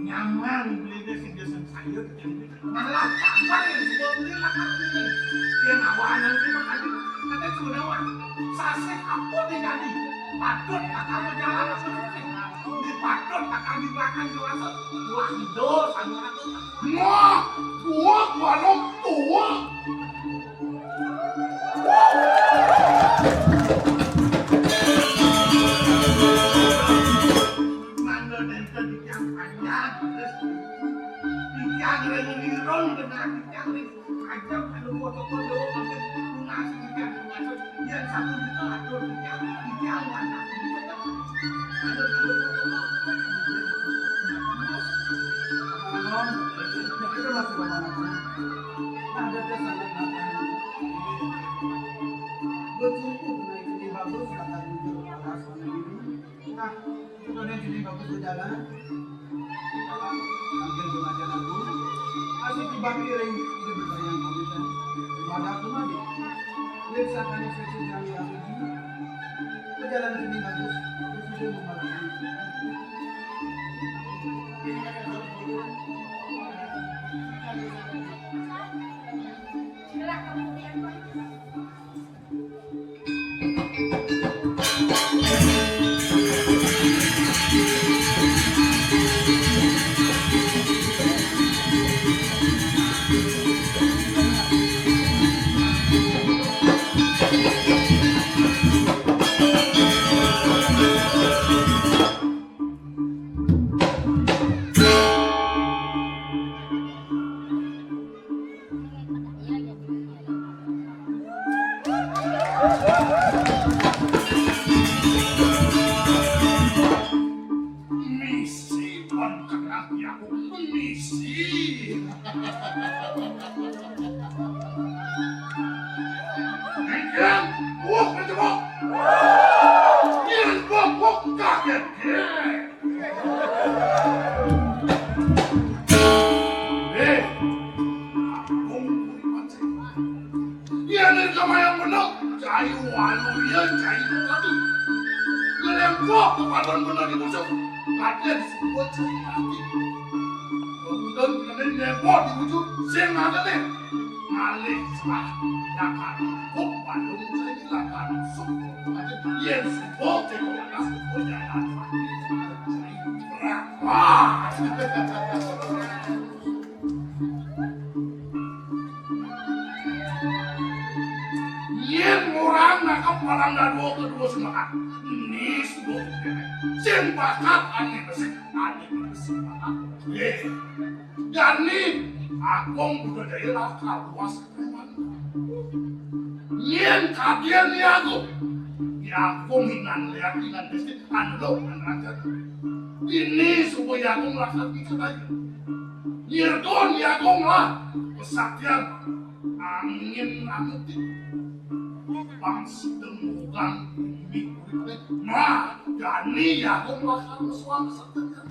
Nyaman, beli dia sing dia sing saya, malah tambah yang sudah beli lah, kan, ini. Dia nawanan kita tadi, kata sudah, Wan. Sasih apa nih tadi? Patut bakal berjalan, apa sih? Di patut bakal dimakan dewasa. Wah, dos, anu, anu. Wah, gua, gua, no, gua. Mangga nenten di tiang panjang, terus di tiang renung irung, kena di tiang ring. Ajam anu foto kondo mangke lunas iki kan lunas. Yen satu juta atur iki iki anu anak. Aduh, aduh, aduh, aduh. Anom, kita masih lama lagi. Nah, ada dia sangat. Betul, nah, ini bagus, kata jujur, alasan ini. Nah, itu dia jadi bagus berjalan. Sambil belajar aku, asik dibagi ring, dia bertanya kamu kan. Pada aku mah, lihat sakani sesuatu yang aku juga. Berjalan ini bagus, aku sudah memahami. Gerak kamu yang Misi. Engkén, buuk ngejebok. Nyén buuk, buuk kagét. Eh, Agung kuwi pancén. Yén kamayang bener, cai walu iya, cai tadi. Ngelémpok ka padon bener di musuh. Kadén suba cai mati. Kemudian kena nembok di wujud sing ada nih. Malih sah. Lakar kok balung cai lakar suku. Yén suba cai lakar suku jalan mati. Cai berat. Wah. Yén orang nangkep palang dadua kedua semangat. Nis, Bu. Sing bakat ané besik, ané besik bakat. Eh, jani Agung budaya lakar luas. Yén kagian Ni Agung. Ni Agung hinan lihat hinan besik, anu lo, anu aja. Ini supaya Agung lakar bisa aja. Nyergon Ni Agung lah. Kesaktian. Angin anu ti. Pang sedeng ugang bumi kulit. Nah, jani Agung bakal mesuang setengan.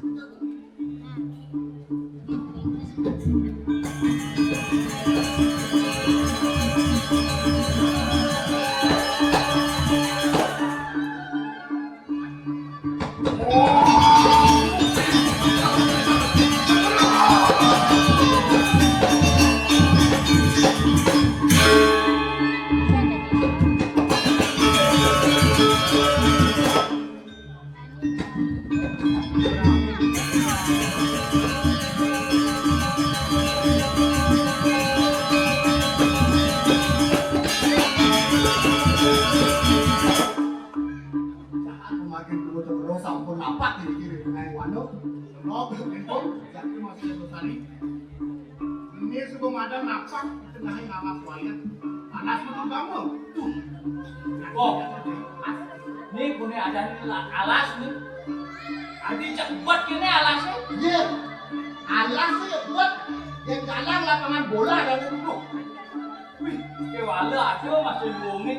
Saat memakai dua terus sampun nampak kiri-kiri dengan wano. Log, info, jadi masih lestari. Ini suku madan nampak di tengah ngalas wayah. Alas menunggang lo. Tuh. Oh. Ini punya ada ini lah, alas nih. Adi cek buat ini alasnya. Iya. Alasnya buat yang jalan lapangan bola dan duduk. Wih, kéwala ada masih wongé.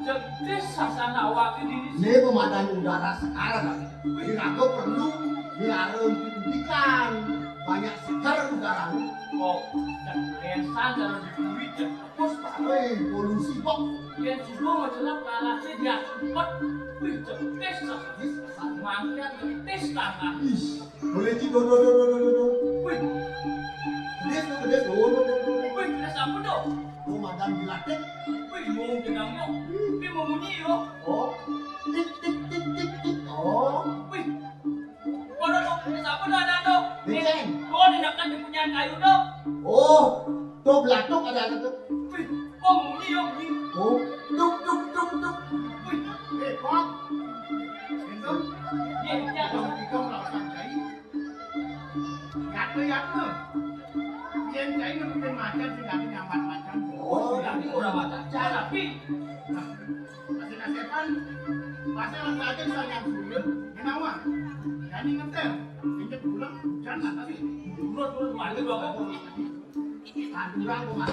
Cedis sasana awaké dini. Ini pemandangan udara sekarang, Bang. Diraga perlu dilarang pendidikan. Banyak segar udara. Kok cedésan cara diburi cedis, Pak. Wih, polusi kok. Yén subuh majelang kalasé diasumpet. Wih, cedis sasana. Mangkat cedis tangan. Ih. Boleh, Ci, do, do, do. Wih. Gedes, do, gedes, do, do, do, do. Wih, gedes apa, do? Lu magang dilatih. Wih, mau jenang, yo. Tapi mau bunyi, yo. Oh. Tik, tik, tik, tik, tik. Oh. Wih. Waduh, do, gedes apa, do, ada, do? Beceng. Oh, dinekan di punyan kayu, do. Oh. Tuh, belatuk ada, ada tuh. Wih, kok bunyi, yo, bunyi? Oh. Duk, duk, duk, duk. Wih. Eh, Kong. Pinten? Iya, iya. Kong, kita melakukan kayu. Yatna, yatna. Yén cai ngebutin macan, sing ati nyambat macan. Oh, jadi ora macan. Tapi, nah, kasih kasepan, pasal lagi sang yang sulit, menawa. Jani ngeter, injek pulang, hujan lah tadi. Turun, turun, maju, Bapak. Tanduran, Bapak.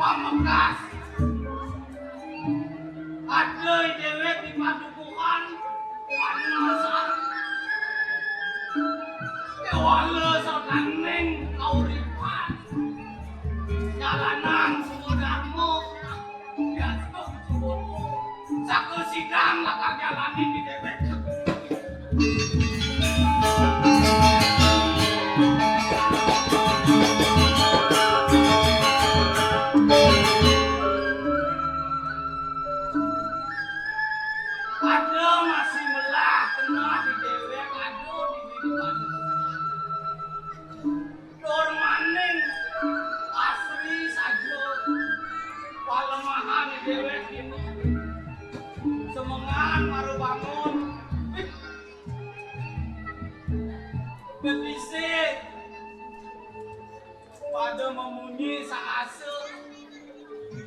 Pamekas. Ada déwék di padukuhan. Panas. Kéwala sodaning kauripan. Jalanan suwedamo. Biasa suwedamo. Saka sidang lakar jalanin di déwék. Ada masih melah keneh di déwék, ada di biduan. Tur maning asri saja palemahan déwék dina. Semengan mara bangun. Betisik pada memunyi saasa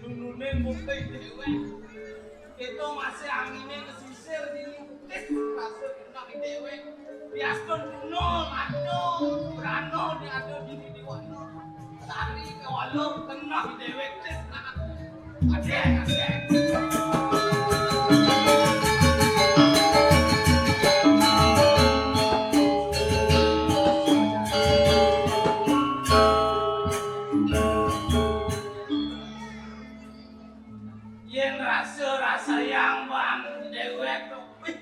nununin bukti déwék. Kita masih anginé kesisir di tis rasa keneh déwék. Diastun tunul ado, brana diadu dini diwana. Sari kéwala keneh déwék tis. Asik, asik. Yén rasa-rasayang ban déwék, wih.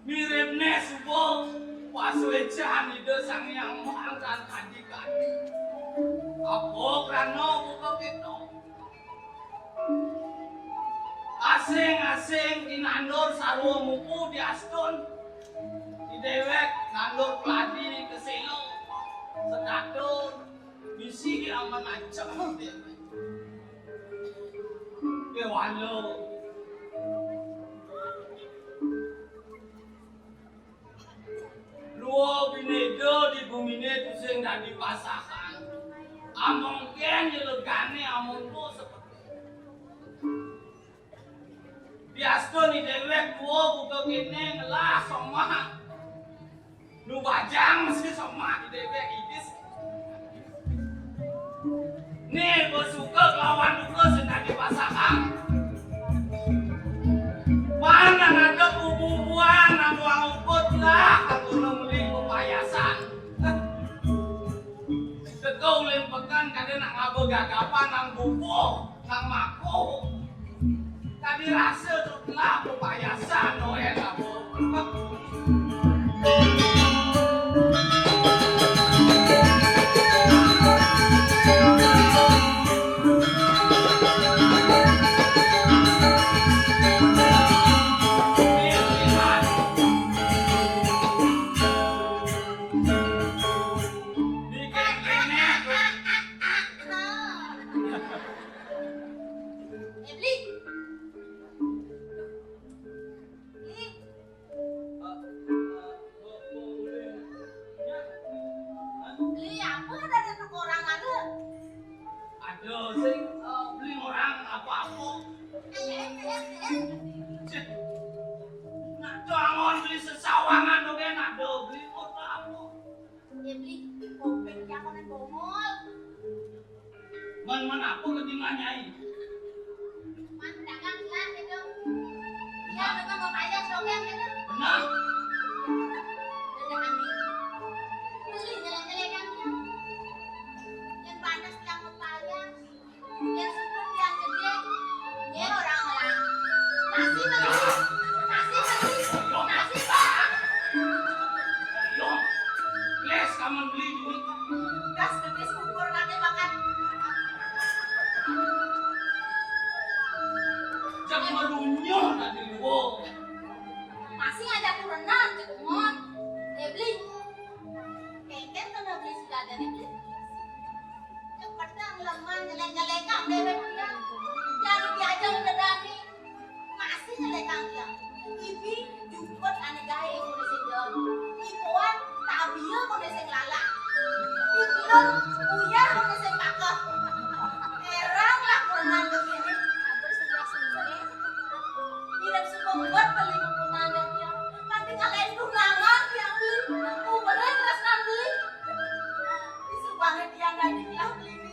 Miribné suba pasuécan Ida Sang Hyang Widi kadi-kadi. Apa krana buka kéto? Asing-asing di nandur sarwa mupu diastun. Di déwék nandur keladi kesela. Sedatur misi aman acem déwék. Kéwala. Lua binéda di guminé tusing dadi pasahan. Amongkén jelegané amonto seperti. Diastun di déwék dua buka kéné ngelah somah. Nu bajang mesti somah di déwék igis. Né besuka kelawan duka sing dadi pasahan. Pan nang ada bubuhan nang tuang ukut lah kanggo meli pepayasan. Teka ulin pekan kada nak ngaba gagapan nang bubuh nang makuh. Tadi rasa tu telah pepayasan Noel apa. Di kene-kene. Eh, Bli. Bli. Bli, apa ada di toko orang ada? Ada sing, eh, beli orang apa-apa. Eh, eh, eh, eh. Cih. Nak doangon beli sesawangan dong, kan ada beli apa-apa. Ya, Bli, kopek ya, kono bongol. Man, man apa kedingan, Nyai? Man, dagang lah, gitu. Ya, memang mau payah, dong, ya, gitu. Benar. Dagang, Bli. Beli, jelek-jelekan, ya. Yang panas, yang mau payah. Yang sebut yang gede, ya orang-orang. Nasi beli, nasi beli, nasi beli. Yo, les kamu beli duit. Gas gede syukur nanti makan. Cek melunyuh tadi luo. Masih ada kurenan, cek mon. Eh, beli. Kengken kena beli si dadan, eh, beli. Cepet dah, lemah, nyelek-nyelekang déwék dia. Jani diajak udah berani. Masih nyelekang dia. Ibi juput ané gaé ngono sing dia. Ibuan tabié ngono sing lalak. Ibuan uyah ngono sing pakeh. Hérang lah kurenan begini. Hampir sebelah sini. Mirip suku buat beli kurenan dia. Tapi kalau itu nangan dia beli. Kuberan terus nang beli. Isu banget dia nggak dibilang beli.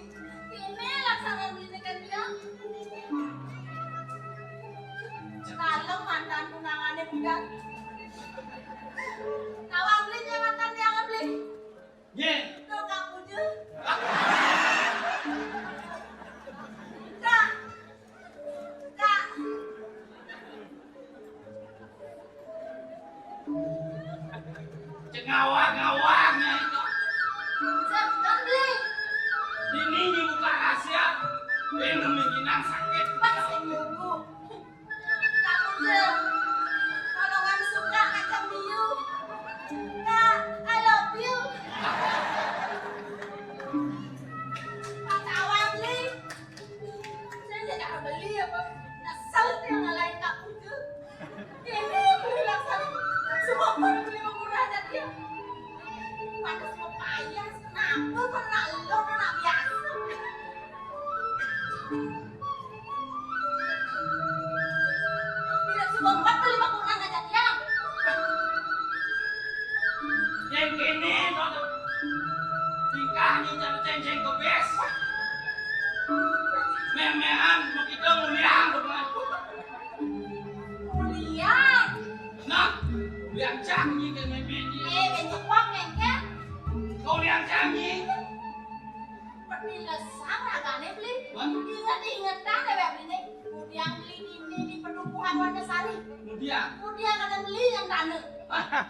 Sep, kan beli. Dini nyuguh rahasia. Ini mungkin sakit. Pas nyuguh. Kamu, Sep. Kalau nggak suka, macam biu. Kak, I love you. Pacaran, beli. Saya tidak beli apa. Nyesel dia ngalahin Kak Putu. Ini beli langsung. Semua orang beli mengurah aja dia. Pantas mau payah. Kenapa kena lo, kena biasa? Tidak semua empat beli mengurah aja dia. Yang kene, no. Tingkah ni cara ceng-ceng kebes. Memean, mau kita nguliang, bukan? Nguliang? Nah, nguliang cang ni ke meme ni. Eh, bentuk pop, kan? Kau nguliang cang ni. Pernilesang agane beli. Hah? Inget-ingetan deh beli nih. Nguliang beli ini di Pedukuhan Wonosari. Nguliang. Nguliang kata beli yang tanah. Hah?